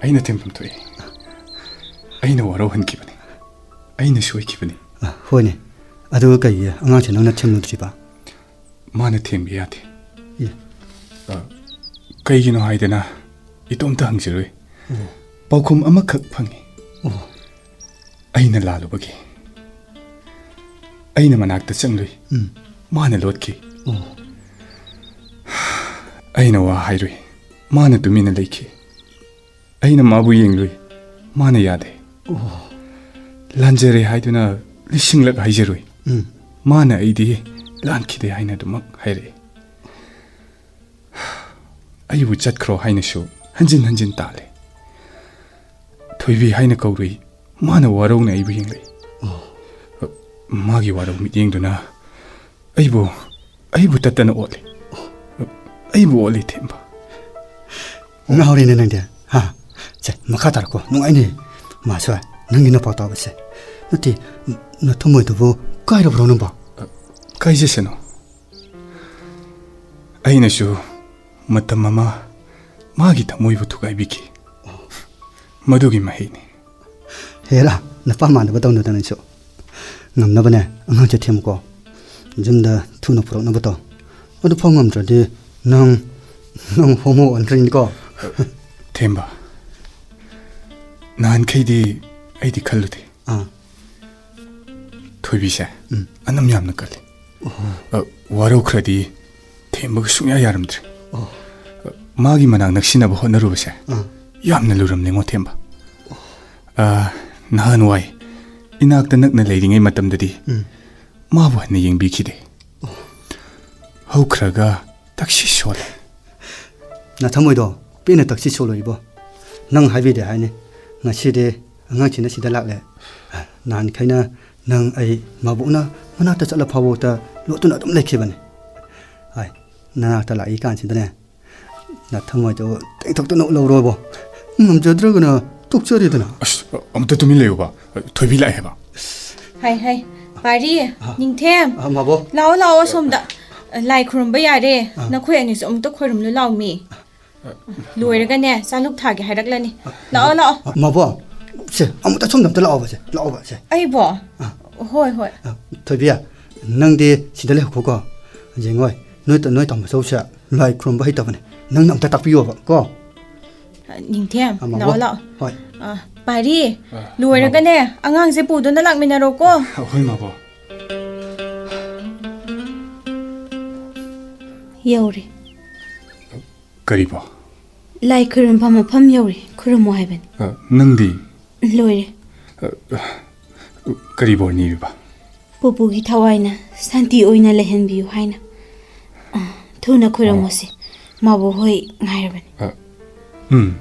ꯑꯩꯅ ꯊꯤꯟꯐꯝ ꯊꯣꯛꯑꯦ꯫ ꯑꯩꯅ ꯋꯥꯔꯧꯍꯟꯈꯤꯕꯅꯤ꯫ ꯑꯩꯅ ꯁꯣꯏꯈꯤꯕꯅꯤ꯫ ꯑ, ꯍꯣꯏꯅꯦ꯫ ꯑꯗꯨꯒ ꯀꯩꯒꯤ ꯑꯉꯥꯡꯁꯦ ꯅꯪꯅ ꯊꯦꯝꯂꯨꯗ꯭ꯔꯤꯕ? ꯃꯥꯅ ꯊꯦꯝꯕ ꯌꯥꯗꯦ꯫ ꯑꯦ꯫ ꯑ, ꯀꯩꯒꯤꯅꯣ ꯍꯥꯏꯗꯅ ꯏꯇꯣꯝꯇ ꯍꯪꯖꯔꯨꯏ꯫ ꯑꯣ꯫ ꯄꯥꯎꯈꯨꯝ ꯑꯃꯈꯛ ꯐꯪꯉꯤ꯫ ꯑꯣ꯫ ꯑꯩꯅ ꯂꯥꯜꯂꯨꯕꯒꯤ꯫ ꯑꯩꯅ ꯃꯅꯥꯛꯇ ꯆꯪꯂꯨꯏ꯫ ꯎꯝ꯫ ꯃꯥꯅ ꯂꯣꯠꯈꯤ꯫ ꯑꯣ꯫ ꯑꯩꯅ ꯋꯥ ꯍꯥꯏꯔꯨꯏ꯫ ꯃꯥꯅ ꯇꯨꯃꯤꯟꯅ ꯂꯩꯈꯤ꯫ ꯑꯩꯅ ꯃꯥꯕꯨ ꯌꯦꯡꯂꯨꯏ꯫ ꯃꯥꯅ ꯌꯥꯗꯦ꯫ ꯑꯣ꯫ ꯂꯥꯟꯖꯔꯦ ꯍꯥꯏꯗꯨꯅ ꯂꯤꯁꯤꯡꯂꯛ ꯍꯥꯏꯖꯔꯨꯏ꯫ ꯎꯝ꯫ ꯃꯥꯅ ꯑꯩꯗꯤ ꯂꯥꯟꯈꯤꯗꯦ ꯍꯥꯏꯅ ꯑꯗꯨꯃꯛ ꯍꯥꯏꯔꯛꯏ꯫ ꯑꯩꯕꯨ ꯆꯠꯈ꯭ꯔꯣ ꯍꯥꯏꯅꯁꯨ ꯍꯟꯖꯤꯟ ꯍꯟꯖꯤꯟ ꯇꯥꯜꯂꯦ꯫ ꯊꯣꯏꯕꯤ ꯍꯥꯏꯅ ꯀꯧꯔꯨꯏ꯫ ꯃꯥꯅ ꯋꯥꯔꯧꯅ ꯑꯩꯕꯨ ꯌꯦꯡꯂꯛꯏ꯫ ꯑꯣ꯫ ꯃꯥꯒꯤ ꯋꯥꯔꯧ ꯃꯤꯠꯌꯦꯡꯗꯨꯅ ꯑꯩꯕꯨ, ꯑꯩꯕꯨ ꯇꯠꯇꯅ ꯑꯣꯠꯂꯤ꯫ ꯑꯩꯕꯨ ꯑꯣꯠꯂꯤ, ꯊꯦꯝꯕ꯫ ꯉꯥꯎꯔꯦꯅꯦ ꯅꯪꯗꯤ꯫ ꯍꯥ? ꯁꯦ, ꯃꯈꯥ ꯇꯥꯔꯛꯀꯣ꯫ ꯅꯨꯡꯉꯥꯏꯅꯤ꯫ ꯃꯥꯁꯨ ꯅꯪꯒꯤ ꯅꯄꯥꯎ ꯇꯥꯕꯁꯦ꯫ ꯅꯠꯇꯦ, ꯅꯊꯃꯣꯏꯗꯨꯕꯨ ꯀꯥꯏꯔꯕ꯭ꯔꯣ ꯅꯪꯕꯣ? ꯀꯥꯏꯖꯁꯅꯨ꯫ ꯑꯩꯅꯁꯨ ꯃꯇꯝ ꯑꯃ ꯃꯥꯒꯤ ꯊꯃꯣꯏꯕꯨ ꯊꯨꯒꯥꯏꯕꯤꯈꯤ꯫ ꯃꯗꯨꯒꯤ ꯃꯍꯩꯅꯤ꯫ ꯍꯦꯔꯥ, ꯅꯄꯥ ꯃꯥꯟꯅꯕ ꯇꯧꯅꯨꯗ ꯅꯪꯁꯨ꯫ ꯉꯝꯅꯕꯅꯦ ꯑꯉꯥꯡꯁꯦ ꯊꯦꯝꯃꯨꯀꯣ꯫ ꯌꯨꯝꯗ ꯊꯨꯅ ꯄꯨꯔꯛꯅꯕ ꯇꯧ꯫ ꯑꯗꯨ ꯐꯥꯎ ꯉꯝꯗ꯭ꯔꯗꯤ ꯅꯪ, ꯅꯪ ꯍꯣꯃꯣ ꯑꯣꯟꯈ꯭ꯔꯅꯤꯀꯣ꯫ ꯊꯦꯝꯕ, ꯅꯍꯥꯟꯈꯩꯗꯤ ꯑꯩꯗꯤ ꯈꯜꯂꯨꯗꯦ꯫ ꯑꯥ꯫ ꯊꯣꯏꯕꯤꯁꯦ ꯎꯝ꯫ ꯑꯅꯝ ꯌꯥꯝꯅ ꯀꯜꯂꯤ꯫ ꯑ, ꯋꯥꯔꯧꯈ꯭ꯔꯗꯤ ꯊꯦꯝꯕꯒ ꯁꯨꯡꯌꯥ ꯌꯥꯔꯝꯗ꯭ꯔꯦ꯫ ꯑꯣ꯫ ꯑ, ꯃꯥꯒꯤ ꯃꯅꯥꯛ ꯅꯛꯁꯤꯟꯅꯕ ꯍꯣꯠꯅꯔꯨꯕꯁꯦ ꯑꯥ꯫ ꯌꯥꯝꯅ ꯂꯨꯔꯝꯂꯦꯉꯣ ꯊꯦꯝꯕ꯫ ꯑ, ꯅꯍꯥꯟꯋꯥꯏ ꯏꯅꯥꯛꯇ ꯅꯛꯅ ꯂꯩꯔꯤꯉꯩ ꯃꯇꯝꯗꯗꯤ ꯎꯝ꯫ ꯃꯥꯕꯨ ꯍꯟꯅ ꯌꯦꯡꯕꯤꯈꯤꯗꯦ꯫ ꯍꯧꯈ꯭ꯔꯒ ꯇꯛꯁꯤ ꯁꯣꯜꯂꯦ꯫ ꯅꯊꯃꯣꯏꯗꯣ ꯄꯦꯟꯅ ꯇꯛꯁꯤ ꯁꯣꯜꯂꯣ ꯏꯕꯣ꯫ ꯅꯪ ꯍꯥꯏꯕꯤꯗꯦ ꯍꯥꯏꯅꯤ꯫ ꯉꯁꯤꯗꯤ ꯑꯉꯥꯡꯁꯤꯅ ꯁꯤꯗ ꯂꯥꯛꯂꯦ꯫ ꯅꯍꯥꯟꯈꯩꯅ ꯅꯪ ꯑꯩ ꯃꯕꯣꯛꯅ ꯃꯅꯥꯛꯇ ꯆꯠꯂ ꯐꯥꯎꯕꯇ ꯂꯣꯠꯇꯨꯅ ꯑꯗꯨꯝ ꯂꯩꯈꯤꯕꯅꯤ꯫ ꯍꯥꯏ, ꯅꯅꯥꯛꯇ ꯂꯥꯛꯏ ꯀꯥꯟꯁꯤꯗꯅꯦ, ꯅꯊꯃꯣꯏꯗꯣ ꯇꯦꯡꯊꯣꯛꯇꯨꯅ ꯂꯧꯔꯣꯕꯣ꯫ ꯉꯝꯖꯗ꯭ꯔꯒꯅ ꯇꯣꯛꯆꯔꯦꯗꯅ꯫ ꯑꯁ, ꯑꯝꯇ ꯇꯨꯃꯤꯟ ꯂꯩꯌꯨꯕ꯫ ꯊꯣꯏꯕꯤ ꯂꯥꯛꯑꯦ ꯍꯥꯏꯕ꯫ ꯍꯥꯏ ꯍꯥꯏ, ꯄꯥꯔꯤ, ꯑ, ꯅꯤꯡꯊꯦꯝ, ꯑ, ꯃꯥꯕꯣ꯫ ꯂꯥꯛꯑꯣ, ꯂꯥꯛꯑꯣ, ꯁꯣꯝꯗ꯫ ꯂꯥꯏ ꯈꯨꯔꯨꯝꯕ ꯌꯥꯔꯦ꯫ ꯑ꯫ ꯅꯈꯣꯏ ꯑꯅꯤꯁꯨ ꯑꯃꯨꯛꯇ ꯈꯣꯏꯔꯝꯂꯨ ꯂꯥꯎꯃꯤ꯫ ꯂꯣꯏꯔꯒꯅꯦ, ꯆꯥꯂꯨꯛ ꯊꯥꯒꯦ ꯍꯥꯏꯔꯛꯂꯅꯤ꯫ ꯑ, ꯂꯥꯛꯑꯣ, ꯂꯥꯛꯑꯣ꯫ ꯑ, ꯃꯥꯕꯣ, ꯁꯦ, ꯑꯃꯨꯛꯇ ꯁꯣꯝꯗ ꯑꯝꯇ ꯂꯥꯛꯑꯣꯕ, ꯁꯦ, ꯂꯥꯛꯑꯣꯕ, ꯁꯦ꯫ ꯑꯩꯕꯣ? ꯑ꯫ ꯍꯣꯏ, ꯍꯣꯏ꯫ ꯑ, ꯊꯣꯏꯕꯤ, ꯅꯪꯗꯤ ꯁꯤꯗ ꯂꯩꯍꯧꯈꯣꯀꯣ꯫ ꯌꯦꯡꯉꯣꯏ, ꯅꯣꯏ ꯇ-, ꯅꯣꯏ ꯇꯥꯃꯣꯆꯧꯁꯦ ꯂꯥꯏ ꯈꯨꯔꯨꯝꯕ ꯍꯩꯇꯕꯅꯦ꯫ ꯅꯪꯅ ꯑꯝꯇ ꯇꯥꯛꯄꯤꯌꯣꯕ, ꯀꯣ꯫ ꯑ, ꯅꯤꯡꯊꯦꯝ, ꯑ, ꯃꯥꯕꯣ꯫ ꯂꯥꯛꯑꯣ, ꯂꯥꯛꯑꯣ꯫ ꯍꯣꯏ꯫ ꯑ, ꯄꯥꯔꯤ, ꯑ, ꯂꯣꯏꯔꯒꯅꯦ, ꯃꯥꯕꯣ꯫ ꯑꯉꯥꯡꯁꯦ ꯄꯨꯗꯨꯅ ꯂꯥꯛꯃꯤꯟꯅꯔꯣꯀꯣ꯫ ꯍꯣꯏ, ꯃꯥꯕꯣ꯫ ꯌꯧꯔꯦ꯫ ꯀꯔꯤꯕꯣ? ꯂꯥꯏ ꯈꯨꯔꯨꯝꯐꯝ ꯃꯐꯝ ꯌꯧꯔꯦ, ꯈꯨꯔꯨꯝꯃꯣ ꯍꯥꯏꯕꯅꯤ꯫ ꯑ, ꯅꯪꯗꯤ? ꯂꯣꯏꯔꯦ꯫ ꯑ, ꯀꯔꯤ ꯕꯣꯔ ꯅꯤꯔꯤꯕ? ꯄꯨꯄꯨꯒꯤ ꯊꯋꯥꯏꯅ ꯁꯥꯟꯇꯤ ꯑꯣꯏꯅ ꯂꯩꯍꯟꯕꯤꯌꯨ ꯍꯥꯏꯅ꯫ ꯑ, ꯊꯨꯅ ꯈꯨꯔꯨꯝꯃꯨꯁꯤ꯫ ꯃꯥꯕꯣꯛ ꯍꯣꯏ ꯉꯥꯏꯔꯕꯅꯤ꯫ ꯑ, ꯎꯝ,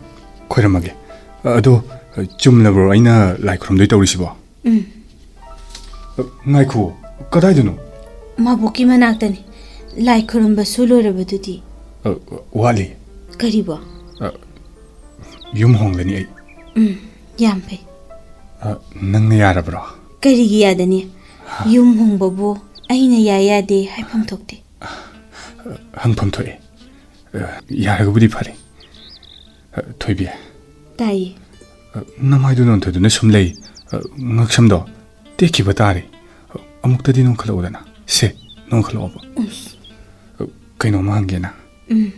ꯈꯣꯏꯔꯝꯃꯒꯦ꯫ ꯑ, ꯑꯗꯣ, ꯑ, ꯆꯨꯝꯂꯕ꯭ꯔꯣ ꯑꯩꯅ ꯂꯥꯏ ꯈꯨꯔꯨꯝꯗꯣꯏ ꯇꯧꯔꯤꯁꯤꯕꯣ? ꯎꯝ꯫ ꯑ, ꯉꯥꯏꯈꯨꯑꯣ, ꯀꯗꯥꯏꯗꯅꯣ? ꯃꯥꯕꯣꯛꯀꯤ ꯃꯅꯥꯛꯇꯅꯤ꯫ ꯂꯥꯏ ꯈꯨꯔꯨꯝꯕꯁꯨ ꯂꯣꯏꯔꯕꯗꯨꯗꯤ꯫ ꯑ, ꯋꯥꯠꯂꯤ꯫ ꯀꯔꯤꯕꯣ? ꯑ, ꯌꯨꯝ ꯍꯣꯡꯂꯅꯤ ꯑꯩ꯫ ꯎꯝ, ꯌꯥꯝ ꯐꯩ꯫ ꯑ, ꯅꯪꯅ ꯌꯥꯔꯕ꯭ꯔꯣ? ꯀꯔꯤꯒꯤ ꯌꯥꯗꯅꯤ? ꯍꯥ? ꯌꯨꯝ ꯍꯣꯡꯕꯕꯨ ꯑꯩꯅ ꯌꯥꯏ ꯌꯥꯗꯦ ꯍꯥꯏꯐꯝ ꯊꯣꯛꯇꯦ꯫ ꯑ, ꯍꯪꯐꯝ ꯊꯣꯛꯑꯦ꯫ ꯑ, ꯌꯥꯔꯒꯕꯨꯗꯤ ꯐꯔꯦ꯫ ꯑ, ꯊꯣꯏꯕꯤ꯫ ꯇꯥꯏꯌꯦ꯫ ꯑ, ꯅꯃꯥꯏꯗꯨ ꯅꯣꯟꯊꯗꯨꯅ ꯁꯨꯝ ꯂꯩ꯫ ꯑ, ꯉꯛꯁꯝꯗꯣ ꯇꯦꯛꯈꯤꯕ ꯇꯥꯔꯦ꯫ ꯑ, ꯑꯃꯨꯛꯇꯗꯤ ꯅꯣꯡꯈꯠꯂꯛꯎꯗꯅ꯫ ꯁꯦ, ꯅꯣꯡꯈꯠꯂꯛꯑꯣꯕ꯫ ꯎꯁ꯫ ꯑ, ꯀꯩꯅꯣꯝꯃ ꯍꯪꯒꯦꯅ꯫ ꯎꯝ꯫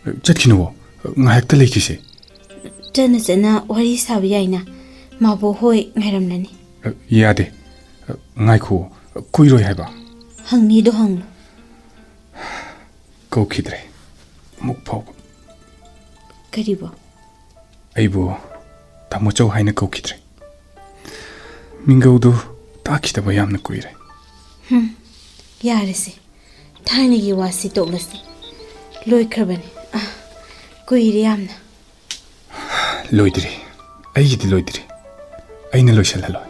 ꯑ, ꯆꯠꯈꯤꯅꯨꯋꯣ꯫ ꯑ, ꯉꯥꯏꯍꯥꯛꯇ ꯂꯩꯈꯤꯁꯦ꯫ ꯆꯠꯅ ꯆꯠꯅ ꯋꯥꯔꯤ ꯁꯥꯕ ꯌꯥꯏꯅ꯫ ꯃꯥꯕꯣꯛ ꯍꯣꯏ ꯉꯥꯏꯔꯝꯂꯅꯤ꯫ ꯑ, ꯌꯥꯗꯦ꯫ ꯑ, ꯉꯥꯏꯈꯨꯋꯣ꯫ ꯑ, ꯀꯨꯏꯔꯣꯏ ꯍꯥꯏꯕ꯫ ꯍꯪꯅꯤꯗꯣ ꯍꯪꯂꯨ꯫ ꯀꯧꯈꯤꯗ꯭ꯔꯦ꯫ ꯑꯃꯨꯛ ꯐꯥꯎꯕ꯫ ꯀꯔꯤꯕꯣ? ꯑꯩꯕꯨ ꯇꯥꯃꯣꯆꯧ ꯍꯥꯏꯅ ꯀꯧꯈꯤꯗ꯭ꯔꯦ꯫ ꯃꯤꯡꯒꯧꯗꯨ ꯇꯥꯈꯤꯗꯕ ꯌꯥꯝꯅ ꯀꯨꯏꯔꯦ꯫ ꯍꯨꯝ, ꯌꯥꯔꯦꯁꯦ꯫ ꯊꯥꯏꯅꯒꯤ ꯋꯥꯁꯤ ꯇꯣꯛꯂꯁꯤ꯫ ꯂꯣꯏꯈ꯭ꯔꯕꯅꯤ꯫ ꯑ, ꯀꯨꯏꯔꯦ ꯌꯥꯝꯅ꯫ ꯂꯣꯏꯗ꯭ꯔꯤ꯫ ꯑꯩꯒꯤꯗꯤ ꯂꯣꯏꯗ꯭ꯔꯤ꯫ ꯑꯩꯅ ꯂꯣꯏꯁꯤꯜꯍꯜꯂꯣꯏ꯫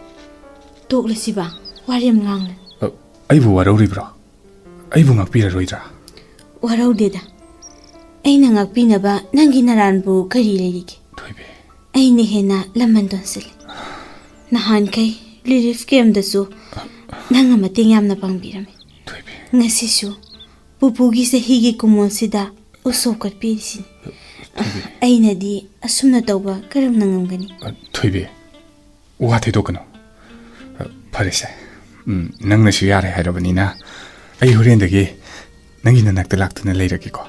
ꯇꯣꯛꯂꯁꯤꯕ? ꯋꯥꯔꯦꯝ ꯉꯥꯡꯂꯦ꯫ ꯑ, ꯑꯩꯕꯨ ꯋꯥꯔꯧꯔꯤꯕ꯭ꯔꯣ? ꯑꯩꯕꯨ ꯉꯥꯛꯄꯤꯔꯔꯣꯏꯗ꯭ꯔꯥ? ꯋꯥꯔꯧꯗꯦꯗ꯫ ꯑꯩꯅ ꯉꯥꯛꯄꯤꯅꯕ ꯅꯪꯒꯤ ꯅꯔꯥꯟꯕꯨ ꯀꯔꯤ ꯂꯩꯔꯤꯒꯦ? ꯊꯣꯏꯕꯤ꯫ ꯑꯩꯅ ꯍꯦꯟꯅ ꯂꯃꯟ ꯇꯣꯟꯁꯤꯜꯂꯤ꯫ ꯅꯍꯥꯟꯈꯩ relief camp ꯇꯁꯨ ꯅꯪꯅ ꯃꯇꯦꯡ ꯌꯥꯝꯅ ꯄꯥꯡꯕꯤꯔꯝꯃꯤ꯫ ꯊꯣꯏꯕꯤ꯫ ꯉꯁꯤꯁꯨ ꯄꯨꯄꯨꯒꯤ ꯆꯍꯤꯒꯤ ꯀꯨꯃꯣꯜꯁꯤꯗ ꯎꯁꯣꯞ ꯀꯠꯄꯤꯔꯤꯁꯤꯅꯤ꯫ ꯊꯣꯏꯕꯤ꯫ ꯑꯩꯅꯗꯤ ꯑꯁꯨꯝꯅ ꯇꯧꯕ ꯀꯔꯝꯅ ꯉꯝꯒꯅꯤ? ꯑ, ꯊꯣꯏꯕꯤ, ꯋꯥ ꯊꯩꯗꯣꯛꯀꯅꯨ꯫ ꯑ, ꯐꯔꯦꯁꯦ꯫ ꯎꯝ, ꯅꯪꯅꯁꯨ ꯌꯥꯔꯦ ꯍꯥꯏꯔꯕꯅꯤꯅ, ꯑꯩ ꯍꯣꯔꯦꯟꯗꯒꯤ ꯅꯪꯒꯤ ꯅꯅꯥꯛꯇ ꯂꯥꯛꯇꯨꯅ ꯂꯩꯔꯒꯦꯀꯣ꯫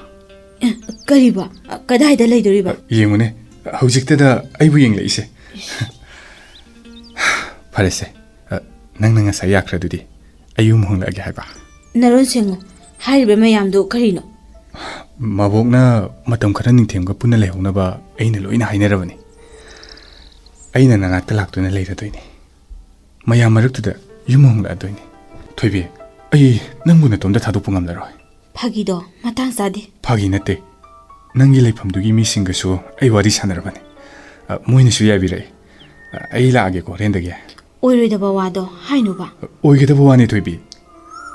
ꯑꯦ, ꯀꯔꯤꯕ? ꯑ, ꯀꯗꯥꯏꯗ ꯂꯩꯗꯣꯔꯤꯕ? ꯑ, ꯌꯦꯡꯉꯨꯅꯦ, ꯍꯧꯖꯤꯛꯇꯗ ꯑꯩꯕꯨ ꯌꯦꯡꯂꯛꯏꯁꯦ꯫ ꯐꯔꯦꯁꯦ, ꯑ, ꯅꯪꯅ ꯉꯁꯥꯏ ꯌꯥꯈ꯭ꯔꯗꯨꯗꯤ ꯑꯩ ꯌꯨꯝ ꯍꯣꯡꯂꯛꯑꯒꯦ ꯍꯥꯏꯕ꯫ ꯅꯔꯣꯟ ꯁꯦꯡꯉꯨ, ꯍꯥꯏꯔꯤꯕ ꯃꯌꯥꯝꯗꯨ ꯀꯔꯤꯅꯣ? ꯃꯕꯣꯛꯅ ꯃꯇꯝ ꯈꯔ ꯅꯤꯡꯊꯦꯝꯒ ꯄꯨꯟꯅ ꯂꯩꯍꯧꯅꯕ ꯑꯩꯅ ꯂꯣꯏꯅ ꯍꯥꯏꯅꯔꯕꯅꯤ꯫ ꯑꯩꯅ ꯅꯅꯥꯛꯇ ꯂꯥꯛꯇꯨꯅ ꯂꯩꯔꯗꯣꯏꯅꯤ꯫ ꯃꯌꯥꯝ ꯃꯔꯛꯇꯨꯗ ꯌꯨꯝ ꯍꯣꯡꯂꯛꯑꯗꯣꯏꯅꯤ꯫ ꯊꯣꯏꯕꯤ, ꯑꯩ ꯅꯪꯕꯨ ꯅꯇꯣꯝꯇ ꯊꯥꯗꯣꯛꯄ ꯉꯝꯂꯔꯣꯏ꯫ ꯐꯥꯒꯤꯗꯣ ꯃꯇꯥꯡ ꯆꯥꯗꯦ꯫ ꯐꯥꯒꯤ ꯅꯠꯇꯦ꯫ ꯅꯪꯒꯤ ꯂꯩꯐꯝꯗꯨꯒꯤ ꯃꯤꯁꯤꯡꯒꯁꯨ ꯑꯩ ꯋꯥꯔꯤ ꯁꯥꯟꯅꯔꯕꯅꯤ꯫ ꯑ, ꯃꯣꯏꯅꯁꯨ ꯌꯥꯕꯤꯔꯛꯏ꯫ ꯑ, ꯑꯩ ꯂꯥꯛꯑꯒꯦꯀꯣ ꯍꯣꯔꯦꯟꯗꯒꯤ꯫ ꯑꯣꯏꯔꯣꯏꯗꯕ ꯋꯥꯗꯣ ꯍꯥꯏꯅꯨꯕ꯫ ꯑ, ꯑꯣꯏꯒꯗꯕ ꯋꯥꯅꯤ, ꯊꯣꯏꯕꯤ꯫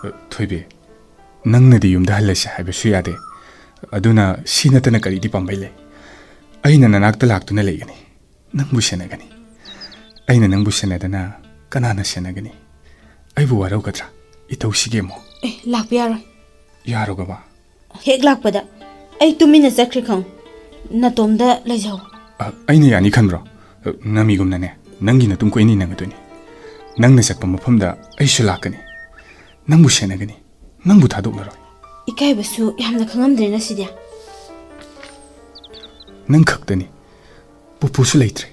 ꯑ, ꯊꯣꯏꯕꯤ, ꯅꯪꯅꯗꯤ ꯌꯨꯝꯗ ꯍꯜꯂꯁꯤ ꯍꯥꯏꯕꯁꯨ ꯌꯥꯗꯦ꯫ ꯑꯗꯨꯅ ꯁꯤ ꯅꯠꯇꯅ ꯀꯔꯤꯗꯤ ꯄꯥꯝꯕꯩ ꯂꯩ? ꯑꯩꯅ ꯅꯅꯥꯛꯇ ꯂꯥꯛꯇꯨꯅ ꯂꯩꯒꯅꯤ꯫ ꯅꯪꯕꯨ ꯁꯦꯟꯅꯒꯅꯤ꯫ ꯑꯩꯅ ꯅꯪꯕꯨ ꯁꯦꯟꯅꯗꯅ ꯀꯅꯥꯅ ꯁꯦꯟꯅꯒꯅꯤ? ꯑꯩꯕꯨ ꯋꯥꯔꯧꯒꯗ꯭ꯔꯥ? ꯏꯇꯧꯁꯤꯒꯦ ꯑꯃꯨꯛ꯫ ꯑꯦ, ꯂꯥꯛꯄ ꯌꯥꯔꯣꯏ꯫ ꯌꯥꯔꯣꯒꯕ? ꯍꯦꯛ ꯂꯥꯛꯄꯗ ꯑꯩ ꯇꯨꯃꯤꯟꯅ ꯆꯠꯈ꯭ꯔꯦ ꯈꯪꯉꯨ꯫ ꯅꯇꯣꯝꯗ ꯂꯩꯖꯍꯧ꯫ ꯑ, ꯑꯩꯅ ꯌꯥꯅꯤ ꯈꯟꯕ꯭ꯔꯣ? ꯑ, ꯅꯃꯤꯒꯨꯝꯅꯅꯦ, ꯅꯪꯒꯤ ꯅꯇꯨꯡ ꯀꯣꯏꯅꯤ ꯅꯪꯒꯗꯣꯏꯅꯤ꯫ ꯅꯪꯅ ꯆꯠꯄ ꯃꯐꯝꯗ ꯑꯩꯁꯨ ꯂꯥꯛꯀꯅꯤ꯫ ꯅꯪꯕꯨ ꯁꯦꯟꯅꯒꯅꯤ꯫ ꯅꯪꯕꯨ ꯊꯥꯗꯣꯛꯂꯔꯣꯏ꯫ ꯏꯀꯥꯏꯕꯁꯨ ꯌꯥꯝꯅ ꯈꯪꯉꯝꯗ꯭ꯔꯦ ꯉꯁꯤꯗꯤ꯫ ꯅꯪ ꯈꯛꯇꯅꯤ꯫ ꯄꯨꯄꯨꯁꯨ ꯂꯩꯇ꯭ꯔꯦ꯫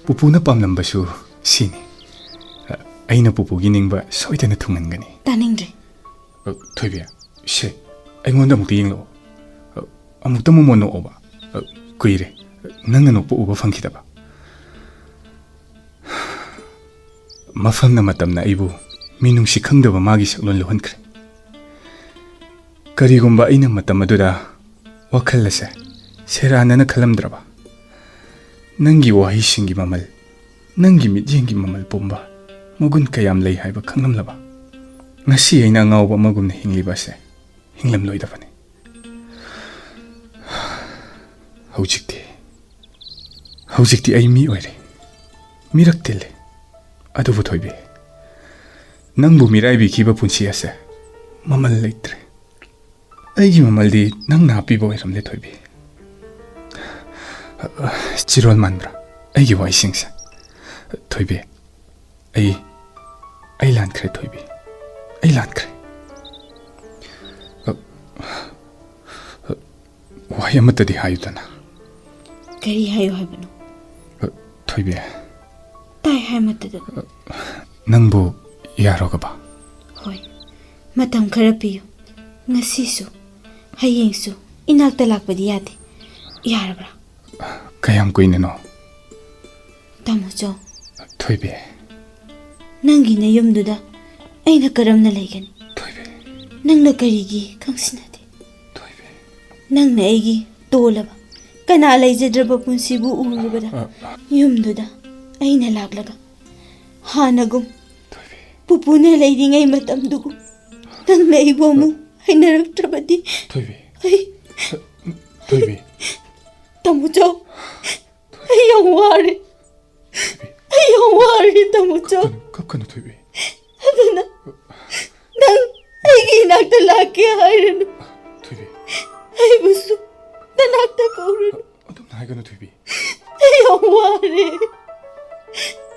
ꯄꯨꯄꯨꯅ ꯄꯥꯝꯂꯝꯕꯁꯨ ꯁꯤꯅꯤ꯫ ꯑ, ꯑꯩꯅ ꯄꯨꯄꯨꯒꯤ ꯅꯤꯡꯕ ꯁꯣꯏꯗꯅ ꯊꯨꯡꯍꯟꯒꯅꯤ꯫ ꯇꯥꯅꯤꯡꯗ꯭ꯔꯦ꯫ ꯑ, ꯊꯣꯏꯕꯤ, ꯁꯦ, ꯑꯩꯉꯣꯟꯗ ꯑꯃꯨꯛꯇ ꯌꯦꯡꯂꯛꯑꯣ꯫ ꯑ, ꯑꯃꯨꯛꯇ ꯃꯃꯣꯟ ꯅꯣꯛꯑꯣꯕ꯫ ꯑ, ꯀꯨꯏꯔꯦ ꯅꯪꯅ ꯅꯣꯛꯄ ꯎꯕ ꯐꯪꯈꯤꯗꯕ꯫ ꯃꯐꯝꯅ ꯃꯇꯝꯅ ꯑꯩꯕꯨ ꯃꯤꯅꯨꯡꯁꯤ ꯈꯪꯗꯕ ꯃꯥꯒꯤ ꯁꯛꯂꯣꯟ ꯂꯧꯍꯟꯈ꯭ꯔꯦ꯫ ꯀꯔꯤꯒꯨꯝꯕ ꯑꯩꯅ ꯃꯇꯝ ꯑꯗꯨꯗ ꯋꯥꯈꯜ ꯑꯁꯦ ꯁꯦꯔꯥꯟꯅꯅ ꯈꯜꯂꯝꯗ꯭ꯔꯕ, ꯅꯪꯒꯤ ꯋꯥꯍꯩꯁꯤꯡꯒꯤ ꯃꯃꯜ, ꯅꯪꯒꯤ ꯃꯤꯠꯌꯦꯡꯒꯤ ꯃꯃꯜ ꯄꯨꯝꯕ ꯃꯒꯨꯟ ꯀꯌꯥꯝ ꯂꯩ ꯍꯥꯏꯕ ꯈꯪꯂꯝꯂꯕ, ꯉꯁꯤ ꯑꯩꯅ ꯑꯉꯥꯎꯕ ꯑꯃꯒꯨꯝꯅ ꯍꯤꯡꯂꯤꯕ ꯑꯁꯦ ꯍꯤꯡꯂꯝꯂꯣꯏꯗꯕꯅꯤ꯫ ꯍꯧꯖꯤꯛꯇꯤ, ꯍꯧꯖꯤꯛꯇꯤ ꯑꯩ ꯃꯤ ꯑꯣꯏꯔꯦ, ꯃꯤꯔꯛ ꯇꯤꯜꯂꯦ꯫ ꯑꯗꯨꯕꯨ ꯊꯣꯏꯕꯤ, ꯅꯪꯕꯨ ꯃꯤꯔꯥꯏꯕꯤꯈꯤꯕ ꯄꯨꯟꯁꯤ ꯑꯁꯦ ꯃꯃꯜ ꯂꯩꯇ꯭ꯔꯦ꯫ ꯑꯩꯒꯤ ꯃꯃꯜꯗꯤ ꯅꯪꯅ ꯍꯥꯞꯄꯤꯕ ꯑꯣꯏꯔꯝꯂꯦ, ꯊꯣꯏꯕꯤ꯫ ꯆꯤꯔꯣꯜ ꯃꯥꯟꯕ꯭ꯔꯥ ꯑꯩꯒꯤ ꯋꯥꯍꯩꯁꯤꯡꯁꯦ? ꯊꯣꯏꯕꯤ, ꯑꯩ, ꯑꯩ ꯂꯥꯟꯈ꯭ꯔꯦ, ꯊꯣꯏꯕꯤ꯫ ꯑꯩ ꯂꯥꯟꯈ꯭ꯔꯦ꯫ ꯋꯥꯍꯩ ꯑꯃꯠꯇꯗꯤ ꯍꯥꯏꯌꯨꯗꯅ꯫ ꯀꯔꯤ ꯍꯥꯏꯌꯨ ꯍꯥꯏꯕꯅꯣ? ꯊꯣꯏꯕꯤ꯫ ꯇꯥꯏ ꯍꯥꯏ ꯑꯃꯠꯇꯗ꯫ ꯅꯪꯕꯨ ꯌꯥꯔꯣꯒꯕ? ꯍꯣꯏ꯫ ꯃꯇꯝ ꯈꯔ ꯄꯤꯌꯨ꯫ ꯉꯁꯤꯁꯨ, ꯍꯌꯦꯡꯁꯨ ꯏꯅꯥꯛꯇ ꯂꯥꯛꯄꯗꯤ ꯌꯥꯗꯦ꯫ ꯌꯥꯔꯕ꯭ꯔꯥ? ꯀꯌꯥꯝ ꯀꯨꯏꯅꯅꯣ? ꯇꯥꯃꯣꯆꯧ꯫ ꯊꯣꯏꯕꯤ꯫ ꯅꯪꯒꯤ ꯅꯌꯨꯝꯗꯨꯗ ꯑꯩꯅ ꯀꯔꯝꯅ ꯂꯩꯒꯅꯤ? ꯊꯣꯏꯕꯤ꯫ ꯅꯪꯅ ꯀꯔꯤꯒꯤ ꯈꯪꯁꯤꯟꯅꯗꯦ? ꯊꯣꯏꯕꯤ꯫ ꯅꯪꯅ ꯑꯩꯒꯤ ꯇꯣꯜꯂꯕ, ꯀꯅꯥ ꯂꯩꯖꯗ꯭ꯔꯕ ꯄꯨꯟꯁꯤꯕꯨ ꯎꯔꯨꯕꯗ, ꯑ, ꯑ꯫ ꯌꯨꯝꯗꯨꯗ ꯑꯩꯅ ꯂꯥꯛꯂꯒ ꯍꯥꯟꯅꯒꯨꯝ ꯊꯣꯏꯕꯤ꯫ ꯄꯨꯄꯨꯅ ꯂꯩꯔꯤꯉꯩ ꯃꯇꯝꯗꯨꯒꯨꯝ ꯅꯪꯅ ꯑꯩꯕꯨ ꯑꯃꯨꯛ ꯍꯩꯅꯔꯛꯇ꯭ꯔꯕꯗꯤ ꯊꯣꯏꯕꯤ꯫ ꯑꯩ ꯊꯣꯏꯕꯤ꯫ ꯇꯥꯃꯣꯆꯧ, ꯑꯩ ꯌꯥꯝ ꯋꯥꯔꯦ꯫ ꯑꯩ ꯌꯥꯝ ꯋꯥꯔꯦ, ꯇꯥꯃꯣꯆꯧ꯫ ꯀꯞꯀꯅꯨ, ꯀꯞꯀꯅꯨ, ꯊꯣꯏꯕꯤ꯫ ꯑꯗꯨꯅ ꯅꯪ ꯑꯩꯒꯤ ꯏꯅꯥꯛꯇ ꯂꯥꯛꯀꯦ ꯍꯥꯏꯔꯅꯨ꯫ ꯊꯣꯏꯕꯤ꯫ ꯑꯩꯕꯨꯁꯨ ꯅꯅꯥꯛꯇ ꯀꯧꯔꯨꯅꯨ꯫ ꯑꯗꯨꯝꯅ ꯍꯥꯏꯒꯅꯨ, ꯊꯣꯏꯕꯤ꯫ ꯑꯩ ꯌꯥꯝ ꯋꯥꯔꯦ꯫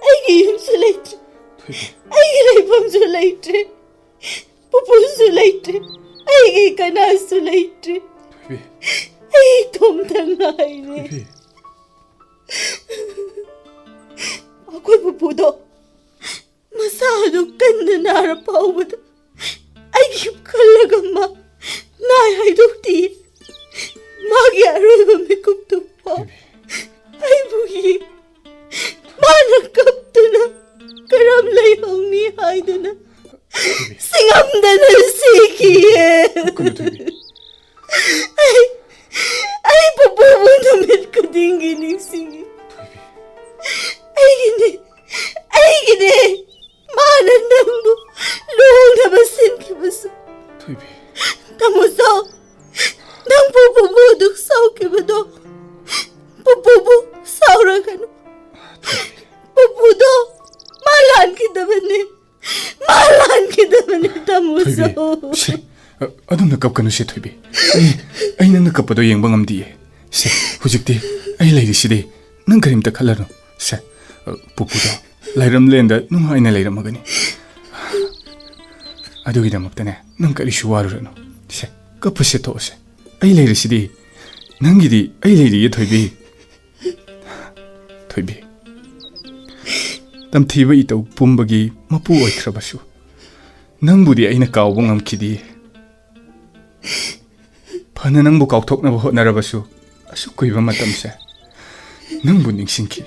ꯑꯩꯒꯤ ꯌꯨꯝꯁꯨ ꯂꯩꯇ꯭ꯔꯦ꯫ ꯊꯣꯏꯕꯤ꯫ ꯑꯩꯒꯤ ꯂꯩꯐꯝꯁꯨ ꯂꯩꯇ꯭ꯔꯦ꯫ ꯄꯨꯄꯨꯁꯨ ꯂꯩꯇ꯭ꯔꯦ꯫ ꯑꯩꯒꯤ ꯀꯅꯥꯁꯨ ꯂꯩꯇ꯭ꯔꯦ꯫ ꯊꯣꯏꯕꯤ꯫ ꯑꯩ ꯏꯇꯣꯝꯇ ꯉꯥꯏꯔꯦ꯫ ꯊꯣꯏꯕꯤ꯫ ꯑꯩꯈꯣꯏ ꯄꯨꯄꯨꯗꯣ ꯃꯁꯥꯗꯨ ꯀꯟꯅ ꯅꯥꯔ ꯐꯥꯎꯕꯗ ꯑꯩꯒꯤ ꯈꯜꯂꯒ ꯃꯥ ꯅꯥꯏ ꯍꯥꯏꯗꯣꯛꯇꯦ꯫ ꯃꯥꯒꯤ ꯑꯔꯣꯏꯕ ꯃꯤꯀꯨꯞꯇꯨ ꯐꯥꯎ ꯑꯩꯕꯨ ꯌꯦꯡ-, ꯃꯥꯅ ꯀꯞꯇꯨꯅ ꯀꯔꯝ ꯂꯩꯍꯧꯅꯤ ꯍꯥꯏꯗꯨꯅ ꯁꯤꯡꯉꯝꯗꯅ ꯁꯤꯈꯤꯌꯦ꯫ ꯀꯞꯀꯅꯨ, ꯊꯣꯏꯕꯤ꯫ ꯑꯩ, ꯑꯩ ꯄꯨꯄꯨꯕꯨ ꯅꯨꯃꯤꯠ ꯈꯨꯗꯤꯡꯒꯤ ꯅꯤꯡꯁꯤꯡꯉꯤ꯫ ꯊꯣꯏꯕꯤ꯫ ꯑꯩꯒꯤꯅꯦ, ꯑꯩꯒꯤꯅꯦ꯫ ꯃꯥꯅ ꯅꯪꯕꯨ ꯂꯨꯍꯣꯡꯅꯕ ꯁꯤꯟꯈꯤꯕꯁꯨ꯫ ꯊꯣꯏꯕꯤ꯫ ꯇꯥꯃꯣꯆꯧ, ꯅꯪ ꯄꯨꯄꯨꯕꯨ ꯑꯗꯨꯛ ꯁꯥꯎꯈꯤꯕꯗꯣ ꯄꯨꯄꯨꯕꯨ ꯁꯥꯎꯔꯒꯅꯨ꯫ ꯊꯣꯏꯕꯤ꯫ ꯄꯨꯄꯨꯗꯣ ꯃꯥ ꯂꯥꯟꯈꯤꯗꯕꯅꯦ꯫ ꯃꯥ ꯀꯞꯀꯅꯨꯁꯦ ꯊꯣꯏꯕꯤ꯫ ꯑꯩ, ꯑꯩ ꯅꯪꯅ ꯀꯞꯄꯗꯣ ꯌꯦꯡꯕ ꯉꯝꯗꯤꯌꯦ꯫ ꯁꯦ, ꯍꯧꯖꯤꯛꯇꯤ ꯑꯩ ꯂꯩꯔꯤꯁꯤꯗꯤ꯫ ꯅꯪ ꯀꯔꯤꯝꯇ ꯈꯜꯂꯅꯨ꯫ ꯁꯦ, ꯑ, ꯄꯨꯄꯨꯗꯣ ꯂꯥꯏꯔꯝꯂꯦꯟꯗ ꯅꯨꯡꯉꯥꯏꯅ ꯂꯩꯔꯝꯃꯒꯅꯤ꯫ ꯑꯗꯨꯒꯤꯗꯃꯛꯇꯅꯦ, ꯅꯪ ꯀꯔꯤꯁꯨ ꯋꯥꯔꯨꯔꯅꯨ꯫ ꯁꯦ, ꯀꯞꯄꯁꯦ ꯇꯣꯛꯑꯁꯦ꯫ ꯑꯩ ꯂꯩꯔꯤꯁꯤꯗꯤ꯫ ꯅꯪꯒꯤꯗꯤ ꯑꯩ ꯂꯩꯔꯤꯌꯦ ꯊꯣꯏꯕꯤ꯫ ꯊꯣꯏꯕꯤ, ꯇꯝꯊꯤꯕ ꯏꯇꯧ ꯄꯨꯝꯕꯒꯤ ꯃꯄꯨ ꯑꯣꯏꯈ꯭ꯔꯕꯁꯨ, ꯅꯪꯕꯨꯗꯤ ꯑꯩꯅ ꯀꯥꯎꯕ ꯉꯝꯈꯤꯗꯦ꯫ ꯐꯅ ꯅꯪꯕꯨ ꯀꯥꯎꯊꯣꯛꯅꯕ ꯍꯣꯠꯅꯔꯕꯁꯨ, ꯑꯁꯨꯛ ꯀꯨꯏꯕ ꯃꯇꯝꯁꯦ ꯅꯪꯕꯨ ꯅꯤꯡꯁꯤꯡꯈꯤ꯫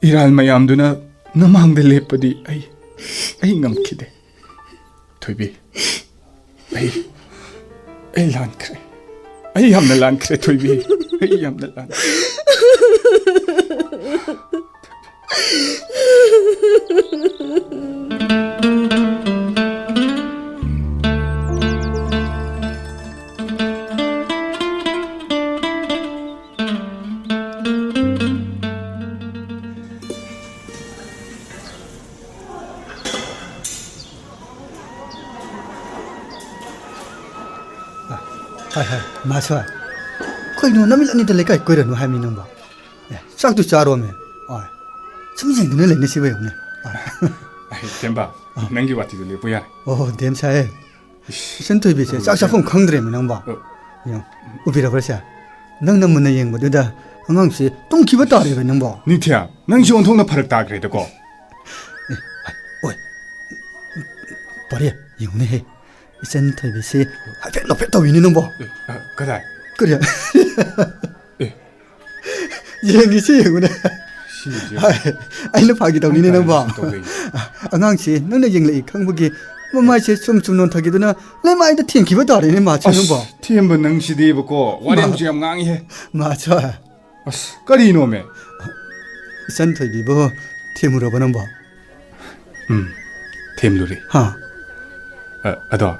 ꯏꯔꯥꯜ ꯃꯌꯥꯝꯗꯨꯅ ꯅꯃꯥꯡꯗ ꯂꯦꯞꯄꯗꯤ ꯑꯩ, ꯑꯩ ꯉꯝꯈꯤꯗꯦ꯫ ꯊꯣꯏꯕꯤ, ꯑꯩ, ꯑꯩ ꯂꯥꯟꯈ꯭ꯔꯦ꯫ ꯑꯩ ꯌꯥꯝꯅ ꯂꯥꯟꯈ꯭ꯔꯦ, ꯊꯣꯏꯕꯤ꯫ ꯑꯩ ꯌꯥꯝꯅ ꯂꯥꯟꯈ꯭ꯔꯦ꯫ ꯍꯥꯏ, ꯍꯥꯏ, ꯃꯥꯁꯣꯏ꯫ ꯀꯩꯅꯣ, ꯅꯨꯃꯤꯠ ꯑꯅꯤꯗ ꯂꯩꯀꯥꯏ ꯀꯣꯏꯔꯅꯨ ꯍꯥꯏꯃꯤ ꯅꯪꯕꯣ? ꯑꯦ, ꯆꯥꯛꯇꯨ ꯆꯥꯔꯣꯃꯦ꯫ ꯑꯣꯏ꯫ ꯁꯨꯝ ꯌꯦꯡꯗꯨꯅ ꯂꯩꯅꯁꯤꯕ ꯌꯦꯡꯉꯨꯅꯦ꯫ ꯑꯣꯏ꯫ ꯑꯩ, ꯊꯦꯝꯕ, ꯑꯥ꯫ ꯅꯪꯒꯤ ꯋꯥꯊꯤꯗꯣ ꯂꯦꯞꯄꯨ ꯌꯥꯔꯦ꯫ ꯑꯣ, ꯗꯦꯝ ꯁꯥꯍꯦꯕ꯫ ꯏꯁ, ꯏꯆꯟ ꯊꯣꯏꯕꯤꯁꯦ ꯆꯥꯛ ꯆꯥꯐꯝ ꯈꯪꯗ꯭ꯔꯦꯃꯤ ꯅꯪꯕꯣ꯫ ꯑ꯫ ꯌꯦꯡꯉꯣ, ꯎꯕꯤꯔꯕ꯭ꯔꯁꯦ? ꯅꯪꯅ ꯃꯨꯟꯅ ꯌꯦꯡꯕꯗꯨꯗ ꯑꯉꯥꯡꯁꯦ ꯇꯨꯝꯈꯤꯕ ꯇꯥꯔꯦꯕ ꯅꯪꯕꯣ꯫ ꯅꯤꯡꯊꯤꯌꯥ, ꯅꯪꯁꯨ ꯑꯣꯟꯊꯣꯛꯅ ꯐꯔꯛ ꯇꯥꯈ꯭ꯔꯦꯗꯀꯣ꯫ ꯑꯦ, ꯑꯣꯏ, ꯄꯥꯔꯦ, ꯌꯦꯡꯉꯨꯅꯦꯍꯦ꯫ ꯏꯆꯟ ꯊꯣꯏꯕꯤꯁꯦ ꯍꯥꯏꯐꯦꯠ ꯅꯣꯛꯐꯦꯠ ꯇꯧꯏꯅꯦ ꯅꯪꯕꯣ꯫ ꯑꯦ, ꯑ, ꯀꯗꯥꯏ? ꯀꯔꯤ? ꯑꯦ꯫ ꯌꯦꯡꯉꯤꯁꯤ ꯌꯦꯡꯉꯨꯅꯦ꯫ ꯁꯤꯁꯦ ꯍꯥꯏ, ꯑꯩꯅ ꯐꯥꯒꯤ ꯇꯧꯅꯤꯅꯦ ꯅꯪꯕꯣ꯫ ꯀꯔꯤꯁꯨ ꯇꯧꯗꯣꯏꯅꯣ? ꯑꯉꯥꯡꯁꯤ ꯅꯪꯅ ꯌꯦꯡꯂꯛꯏ ꯈꯪꯕꯒꯤ ꯃꯃꯥꯏꯁꯦ ꯁꯨꯝ ꯁꯨꯝ ꯅꯣꯟꯊꯈꯤꯗꯨꯅ ꯂꯩꯃꯥꯏꯗ ꯊꯦꯡꯈꯤꯕ ꯇꯥꯔꯦꯅꯦ ꯃꯥꯁꯦ ꯑꯁ, ꯅꯪꯕꯣ꯫ ꯊꯦꯝꯕ ꯅꯪꯁꯤꯗꯤꯕꯀꯣ, ꯋꯥꯔꯦꯝꯁꯨ ꯃꯥ-, ꯌꯥꯝ ꯉꯥꯡꯉꯤꯍꯦ꯫ ꯃꯥꯁꯨ꯫ ꯑꯁ, ꯀꯔꯤꯅꯣꯃꯦ? ꯏꯆꯟ ꯊꯣꯏꯕꯤꯕꯨ ꯊꯦꯝꯃꯨꯔꯕ ꯅꯪꯕꯣ? ꯎꯝ, ꯊꯦꯝꯂꯨꯔꯦ꯫ ꯍꯥ? ꯑ, ꯑꯗꯣ,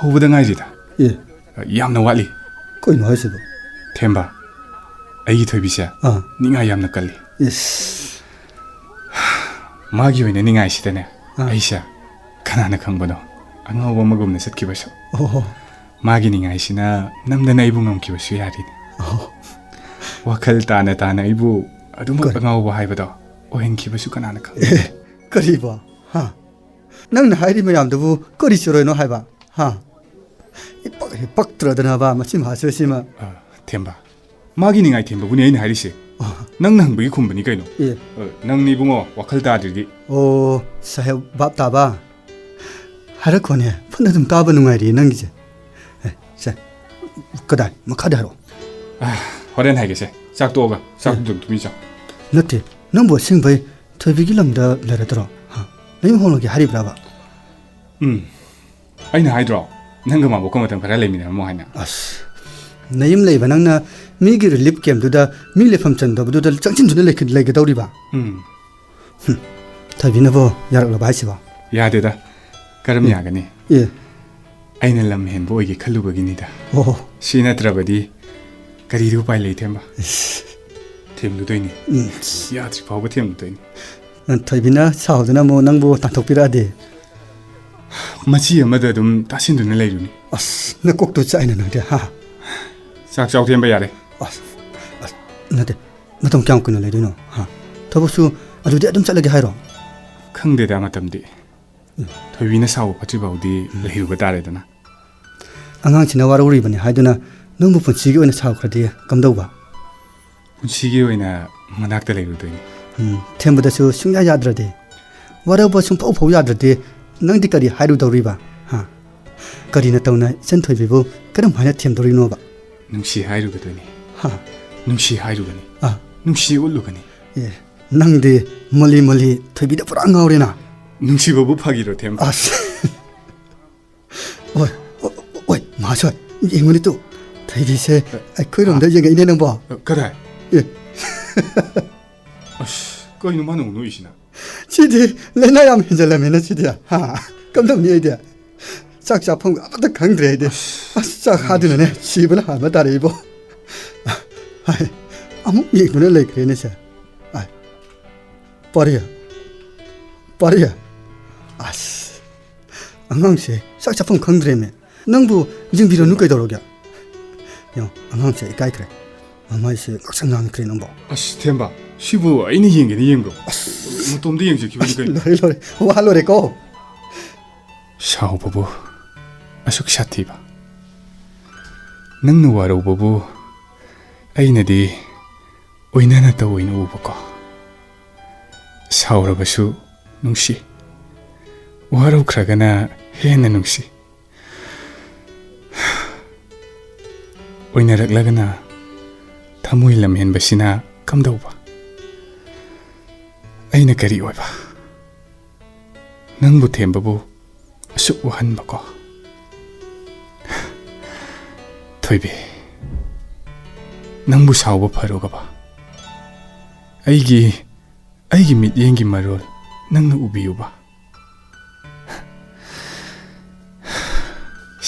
ꯍꯧꯕꯗ ꯉꯥꯏꯔꯤꯗ꯫ ꯑꯦ꯫ ꯑ, ꯌꯥꯝꯅ ꯋꯥꯠꯂꯤ꯫ ꯀꯩꯅꯣ ꯍꯥꯏꯁꯤꯕꯣ? ꯊꯦꯝꯕ, ꯑꯩꯒꯤ ꯊꯣꯏꯕꯤꯁꯦ ꯑꯥ꯫ ꯅꯤꯡꯉꯥꯏ ꯌꯥꯝꯅ ꯀꯜꯂꯤ꯫ ꯏꯁ꯫ ꯃꯥꯒꯤ ꯑꯣꯏꯅ ꯅꯤꯡꯉꯥꯏꯁꯤꯗꯅꯦ, ꯑꯥ꯫ ꯑꯩꯁꯦ ꯀꯅꯥꯅ ꯈꯪꯕꯅꯣ, ꯑꯉꯥꯎꯕ ꯑꯃꯒꯨꯝꯅ ꯆꯠꯈꯤꯕꯁꯨ꯫ ꯑꯣꯍꯣ꯫ ꯃꯥꯒꯤ ꯅꯤꯡꯉꯥꯏꯁꯤꯅ ꯅꯝꯗꯅ ꯑꯩꯕꯨ ꯉꯝꯈꯤꯕꯁꯨ ꯌꯥꯔꯤꯅꯤ꯫ ꯑꯣ꯫ ꯋꯥꯈꯜ ꯇꯥꯅ ꯇꯥꯅ ꯑꯩꯕꯨ ꯑꯗꯨꯃꯛ ꯀꯔꯤ? ꯑꯉꯥꯎꯕ ꯍꯥꯏꯕꯗꯣ ꯑꯣꯏꯍꯟꯈꯤꯕꯁꯨ ꯀꯅꯥꯅ ꯈꯪꯕ? ꯀꯔꯤꯕꯣ? ꯍꯥ? ꯅꯪꯅ ꯍꯥꯏꯔꯤ ꯃꯌꯥꯝꯗꯨꯕꯨ ꯀꯔꯤ ꯆꯨꯔꯣꯏꯅꯣ ꯍꯥꯏꯕ? ꯍꯥ? ꯏꯄꯛ ꯍꯦꯛ ꯄꯛꯇ꯭ꯔꯗꯅꯕ ꯃꯁꯤ ꯃꯍꯥꯁꯣꯏꯁꯤꯃ꯫ ꯑ, ꯊꯦꯝꯕ, ꯃꯥꯒꯤ ꯅꯤꯡꯉꯥꯏ ꯊꯦꯝꯕꯕꯨꯅꯦ ꯑꯩꯅ ꯍꯥꯏꯔꯤꯁꯦ꯫ ꯑꯣ꯫ ꯅꯪꯅ ꯍꯪꯕꯒꯤ ꯈꯨꯝꯕꯅꯤ ꯀꯩꯅꯣ꯫ ꯑꯦ꯫ ꯑ, ꯅꯪꯅꯤ ꯏꯕꯨꯡꯉꯣ, ꯋꯥꯈꯜ ꯇꯥꯗ꯭ꯔꯤꯗꯤ꯫ ꯑꯣ, ꯁꯥꯍꯦꯕ ꯚꯥꯞ ꯇꯥꯕ? ꯍꯥꯏꯔꯛꯈꯣꯅꯦ, ꯐꯅ ꯑꯗꯨꯝ ꯇꯥꯕ ꯅꯨꯡꯉꯥꯏꯔꯤꯌꯦ ꯅꯪꯒꯤꯁꯦ꯫ ꯑꯦ, ꯁꯦ, ꯀꯗꯥꯏ? ꯃꯈꯥꯗ ꯍꯥꯏꯔꯛꯑꯣ꯫ ꯑ, ꯍꯣꯔꯦꯟ ꯍꯥꯏꯒꯦꯁꯦ, ꯆꯥꯛ ꯇꯣꯛꯑꯒ, ꯆꯥꯛ ꯑꯦ꯫ ꯑꯗꯨꯝ ꯊꯨꯝꯃꯤ ꯆꯥꯎ꯫ ꯅꯠꯇꯦ, ꯅꯪꯕꯨ ꯑꯁꯦꯡꯕꯩ ꯊꯣꯏꯕꯤꯒꯤ ꯂꯝꯗ ꯂꯩꯔꯗ꯭ꯔꯣ? ꯍꯥ? ꯅꯌꯨꯝ ꯍꯣꯡꯂꯒꯦ ꯍꯥꯏꯔꯤꯕ꯭ꯔꯥꯕ? ꯎꯝ꯫ ꯑꯩꯅ ꯍꯥꯏꯗ꯭ꯔꯣ, ꯅꯪꯒ ꯃꯥꯕꯣꯛꯀ ꯃꯇꯝ ꯈꯔ ꯂꯩꯃꯤꯟꯅꯔꯝꯃꯣ ꯍꯥꯏꯅ? ꯑꯁ, ꯅꯌꯨꯝ ꯂꯩꯕ ꯅꯪꯅ ꯃꯤꯒꯤ ꯔꯤꯂꯤꯐ ꯀꯦꯝꯞꯇꯨꯗ ꯃꯤ ꯂꯩꯐꯝ ꯆꯟꯗꯕꯗꯨꯗ ꯆꯪꯁꯤꯟꯗꯨꯅ ꯂꯩꯈꯤ-, ꯂꯩꯒꯗꯧꯔꯤꯕ? ꯎꯝ꯫ ꯍꯨꯝ, ꯊꯣꯏꯕꯤꯅꯕꯨ ꯌꯥꯔꯛꯂꯕ ꯍꯥꯏꯁꯤꯕꯣ? ꯌꯥꯗꯦꯗ, ꯀꯔꯝ ꯎꯝ꯫ ꯌꯥꯒꯅꯤ? ꯑꯦ꯫ ꯑꯩꯅ ꯂꯝ ꯍꯦꯟꯕ ꯑꯣꯏꯒꯦ ꯈꯜꯂꯨꯕꯒꯤꯅꯤꯗ꯫ ꯑꯣ꯫ ꯁꯤ ꯅꯠꯇ꯭ꯔꯕꯗꯤ ꯀꯔꯤꯗꯤ ꯎꯄꯥꯏ ꯂꯩ, ꯊꯦꯝꯕ? ꯏꯁ꯫ ꯊꯦꯝꯂꯨꯗꯣꯏꯅꯤ꯫ ꯎꯝ꯫ ꯌꯥꯗ꯭ꯔꯤ ꯐꯥꯎꯕ ꯊꯦꯝꯂꯨꯗꯣꯏꯅꯤ꯫ ꯊꯣꯏꯕꯤꯅ ꯁꯥꯎꯗꯨꯅ ꯑꯃꯨꯛ ꯅꯪꯕꯨ ꯇꯥꯟꯊꯣꯛꯄꯤꯔꯛꯑꯗꯤ? ꯃꯆꯤ ꯑꯃꯗ ꯑꯗꯨꯝ ꯇꯥꯁꯤꯟꯗꯨꯅ ꯂꯩꯔꯨꯅꯤ꯫ ꯑꯁ, ꯅꯀꯣꯛꯇꯨ ꯆꯥꯛꯏꯅ ꯅꯪꯗꯤ, ꯍꯥ? ꯆꯥꯛ ꯆꯥꯎ, ꯊꯦꯝꯕ, ꯌꯥꯔꯦ꯫ ꯑꯁ, ꯑꯁ, ꯅꯠꯇꯦ, ꯃꯇꯝ ꯀꯌꯥꯝ ꯀꯨꯏꯅ ꯂꯩꯗꯣꯏꯅꯣ, ꯍꯥ? ꯊꯕꯛꯁꯨ ꯑꯗꯨꯗꯤ ꯑꯗꯨꯝ ꯆꯠꯂꯒꯦ ꯍꯥꯏꯔꯣ? ꯈꯪꯗꯦꯗ, ꯃꯇꯝꯗꯤ꯫ ꯎꯝ꯫ ꯊꯣꯏꯕꯤꯅ ꯁꯥꯎꯕ ꯐꯠꯇ꯭ꯔꯤꯐꯥꯎꯗꯤ ꯎꯝ꯫ ꯂꯩꯔꯨꯕ ꯇꯥꯔꯦꯗꯅ꯫ ꯑꯉꯥꯡꯁꯤꯅ ꯋꯥꯔꯧꯔꯤꯕꯅꯤ ꯍꯥꯏꯗꯨꯅ ꯅꯪꯕꯨ ꯄꯨꯟꯁꯤꯒꯤ ꯑꯣꯏꯅ ꯁꯥꯎꯈ꯭ꯔꯗꯤ ꯀꯝꯗꯧꯕ? ꯄꯨꯟꯁꯤꯒꯤ ꯑꯣꯏꯅ ꯃꯅꯥꯛꯇ ꯂꯩꯔꯨꯗꯣꯏꯅꯤ꯫ ꯎꯝ, ꯊꯦꯝꯕꯗꯁꯨ ꯁꯨꯡꯌꯥ ꯌꯥꯗ꯭ꯔꯗꯤ? ꯋꯥꯔꯧꯕ ꯁꯨꯡꯐꯥꯎ ꯐꯥꯎ ꯌꯥꯗ꯭ꯔꯗꯤ ꯅꯪꯗꯤ ꯀꯔꯤ ꯍꯥꯏꯔꯨꯗꯧꯔꯤꯕ? ꯍꯥ? ꯀꯔꯤ ꯅꯇꯧꯅ ꯏꯆꯟ ꯊꯣꯏꯕꯤꯕꯨ ꯀꯔꯝ ꯍꯥꯏꯅ ꯊꯦꯝꯗꯧꯔꯤꯅꯣꯕ? ꯅꯨꯡꯁꯤ ꯍꯥꯏꯔꯨꯒꯗꯣꯏꯅꯤ꯫ ꯍꯥ? ꯅꯨꯡꯁꯤ ꯍꯥꯏꯔꯨꯒꯅꯤ꯫ ꯑꯥ꯫ ꯅꯨꯡꯁꯤ ꯎꯠꯂꯨꯒꯅꯤ꯫ ꯑꯦ, ꯅꯪꯗꯤ ꯃꯣꯂꯤ ꯃꯣꯂꯤ ꯊꯣꯏꯕꯤꯗ ꯄꯨꯔꯥ ꯉꯥꯎꯔꯦꯅ꯫ ꯅꯨꯡꯁꯤꯕꯕꯨ ꯐꯥꯒꯤꯔꯣ, ꯊꯦꯝ? ꯑꯁ꯫ ꯑꯣꯏ, ꯑꯣꯏ, ꯑꯣꯏ, ꯃꯍꯥꯁꯣꯏ, ꯌꯦꯡꯉꯨꯅꯦ ꯇꯨ꯫ ꯊꯣꯏꯕꯤꯁꯦ ꯑꯩꯈꯣꯏꯔꯣꯝꯗ ꯑ꯫ ꯌꯦꯡꯉꯛꯏꯅꯦ ꯅꯪꯕꯣ꯫ ꯑ, ꯀꯗꯥꯏ? ꯑꯦ꯫ ꯑꯁ, ꯀꯩꯅꯣ ꯃꯥꯅ ꯑꯃꯨꯛ ꯅꯣꯛꯏꯁꯤꯅ? ꯁꯤꯗꯤ ꯂꯥꯏꯅꯥ ꯌꯥꯝ ꯍꯦꯟꯖꯜꯂꯝꯃꯦꯅ ꯁꯤꯗꯤ꯫ ꯍꯥ? ꯀꯝꯗꯧꯅꯤ ꯑꯩꯗꯤ? ꯆꯥꯛ ꯆꯥꯐꯝꯒ ꯑꯃꯠꯇ ꯈꯪꯗ꯭ꯔꯦ ꯑꯩꯗꯤ꯫ ꯑꯁ꯫ ꯑꯁ, ꯆꯥꯛ ꯍꯥꯗꯨꯅꯅꯦ ꯁꯤꯕꯅ ꯍꯥꯟꯕ ꯇꯥꯔꯦ ꯑꯩꯕꯣ꯫ ꯍꯥꯏ, ꯑꯃꯨꯛ ꯌꯦꯡꯗꯨꯅ ꯂꯩꯈ꯭ꯔꯦꯅꯦ ꯁꯦ꯫ ꯑꯥꯏ꯫ ꯄꯥꯔꯤ꯫ ꯄꯥꯔꯤ꯫ ꯑꯁ꯫ ꯑꯉꯥꯡꯁꯦ ꯆꯥꯛ ꯆꯥꯐꯝ ꯈꯪꯗ꯭ꯔꯦꯅꯦ꯫ ꯅꯪꯕꯨ ꯌꯦꯡꯕꯤꯔꯅꯨ ꯀꯩꯗꯧꯔꯒꯦ? ꯌꯦꯡꯉꯣ, ꯑꯉꯥꯡꯁꯦ ꯏꯀꯥꯏꯈ꯭ꯔꯦ꯫ ꯃꯃꯥꯏꯁꯦ ꯉꯥꯛꯁꯪ ꯉꯥꯡꯈ꯭ꯔꯦ ꯅꯪꯕꯣ꯫ ꯑꯁ, ꯊꯦꯝꯕ, ꯁꯤꯕꯨ ꯑꯩꯅ ꯌꯦꯡꯒꯦꯅ ꯌꯦꯡꯕ꯭ꯔꯣ? ꯑꯁ꯫ ꯃꯇꯣꯝꯗ ꯌꯦꯡꯖꯈꯤꯕꯅꯤ ꯀꯩꯅꯣ꯫ ꯂꯣꯏꯔꯦ, ꯂꯣꯏꯔꯦ꯫ ꯋꯥ ꯂꯣꯏꯔꯦꯀꯣ꯫ ꯁꯥꯎꯕꯕꯨ ꯑꯁꯨꯛ ꯁꯥꯊꯤꯕ꯫ ꯅꯪꯅ ꯋꯥꯔꯧꯕꯕꯨ ꯑꯩꯅꯗꯤ ꯑꯣꯏꯅꯅ ꯇꯧꯑꯣꯏꯅ ꯎꯕꯀꯣ꯫ ꯁꯥꯎꯔꯕꯁꯨ ꯅꯨꯡꯁꯤ꯫ ꯋꯥꯔꯧꯈ꯭ꯔꯒꯅ ꯍꯦꯟꯅ ꯅꯨꯡꯁꯤ꯫ ꯑꯣꯏꯅꯔꯛꯂꯒꯅ ꯊꯃꯣꯏ ꯂꯝꯍꯦꯟꯕꯁꯤꯅ ꯀꯝꯗꯧꯕ? ꯑꯩꯅ ꯀꯔꯤ ꯑꯣꯏꯕ? ꯅꯪꯕꯨ ꯊꯦꯝꯕꯕꯨ ꯑꯁꯨꯛ ꯋꯥꯍꯟꯕꯀꯣ? ꯊꯣꯏꯕꯤ, ꯅꯪꯕꯨ ꯁꯥꯎꯕ ꯐꯔꯨꯒꯕ? ꯑꯩꯒꯤ, ꯑꯩꯒꯤ ꯃꯤꯠꯌꯦꯡꯒꯤ ꯃꯔꯣꯜ ꯅꯪꯅ ꯎꯕꯤꯌꯨꯕ?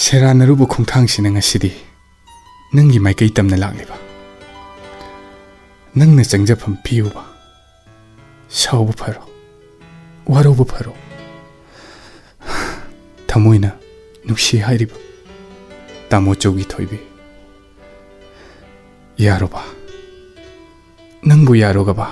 ꯁꯦꯔꯥꯟꯅꯔꯨꯕ ꯈꯣꯡꯊꯥꯡꯁꯤꯅ ꯉꯁꯤꯗꯤ ꯅꯪꯒꯤ ꯃꯥꯏꯀꯩ ꯇꯝꯅ ꯂꯥꯛꯂꯤꯕ꯫ ꯅꯪꯅ ꯆꯪꯖꯐꯝ ꯄꯤꯌꯨꯕ꯫ ꯁꯥꯎꯕ ꯐꯔꯣ, ꯋꯥꯔꯧꯕ ꯐꯔꯣ꯫ ꯊꯃꯣꯏꯅ ꯅꯨꯡꯁꯤ ꯍꯥꯏꯔꯤꯕ ꯇꯥꯃꯣ ꯆꯧꯒꯤ ꯊꯣꯏꯕꯤ꯫ ꯌꯥꯔꯣꯕ? ꯅꯪꯕꯨ ꯌꯥꯔꯣꯒꯕ?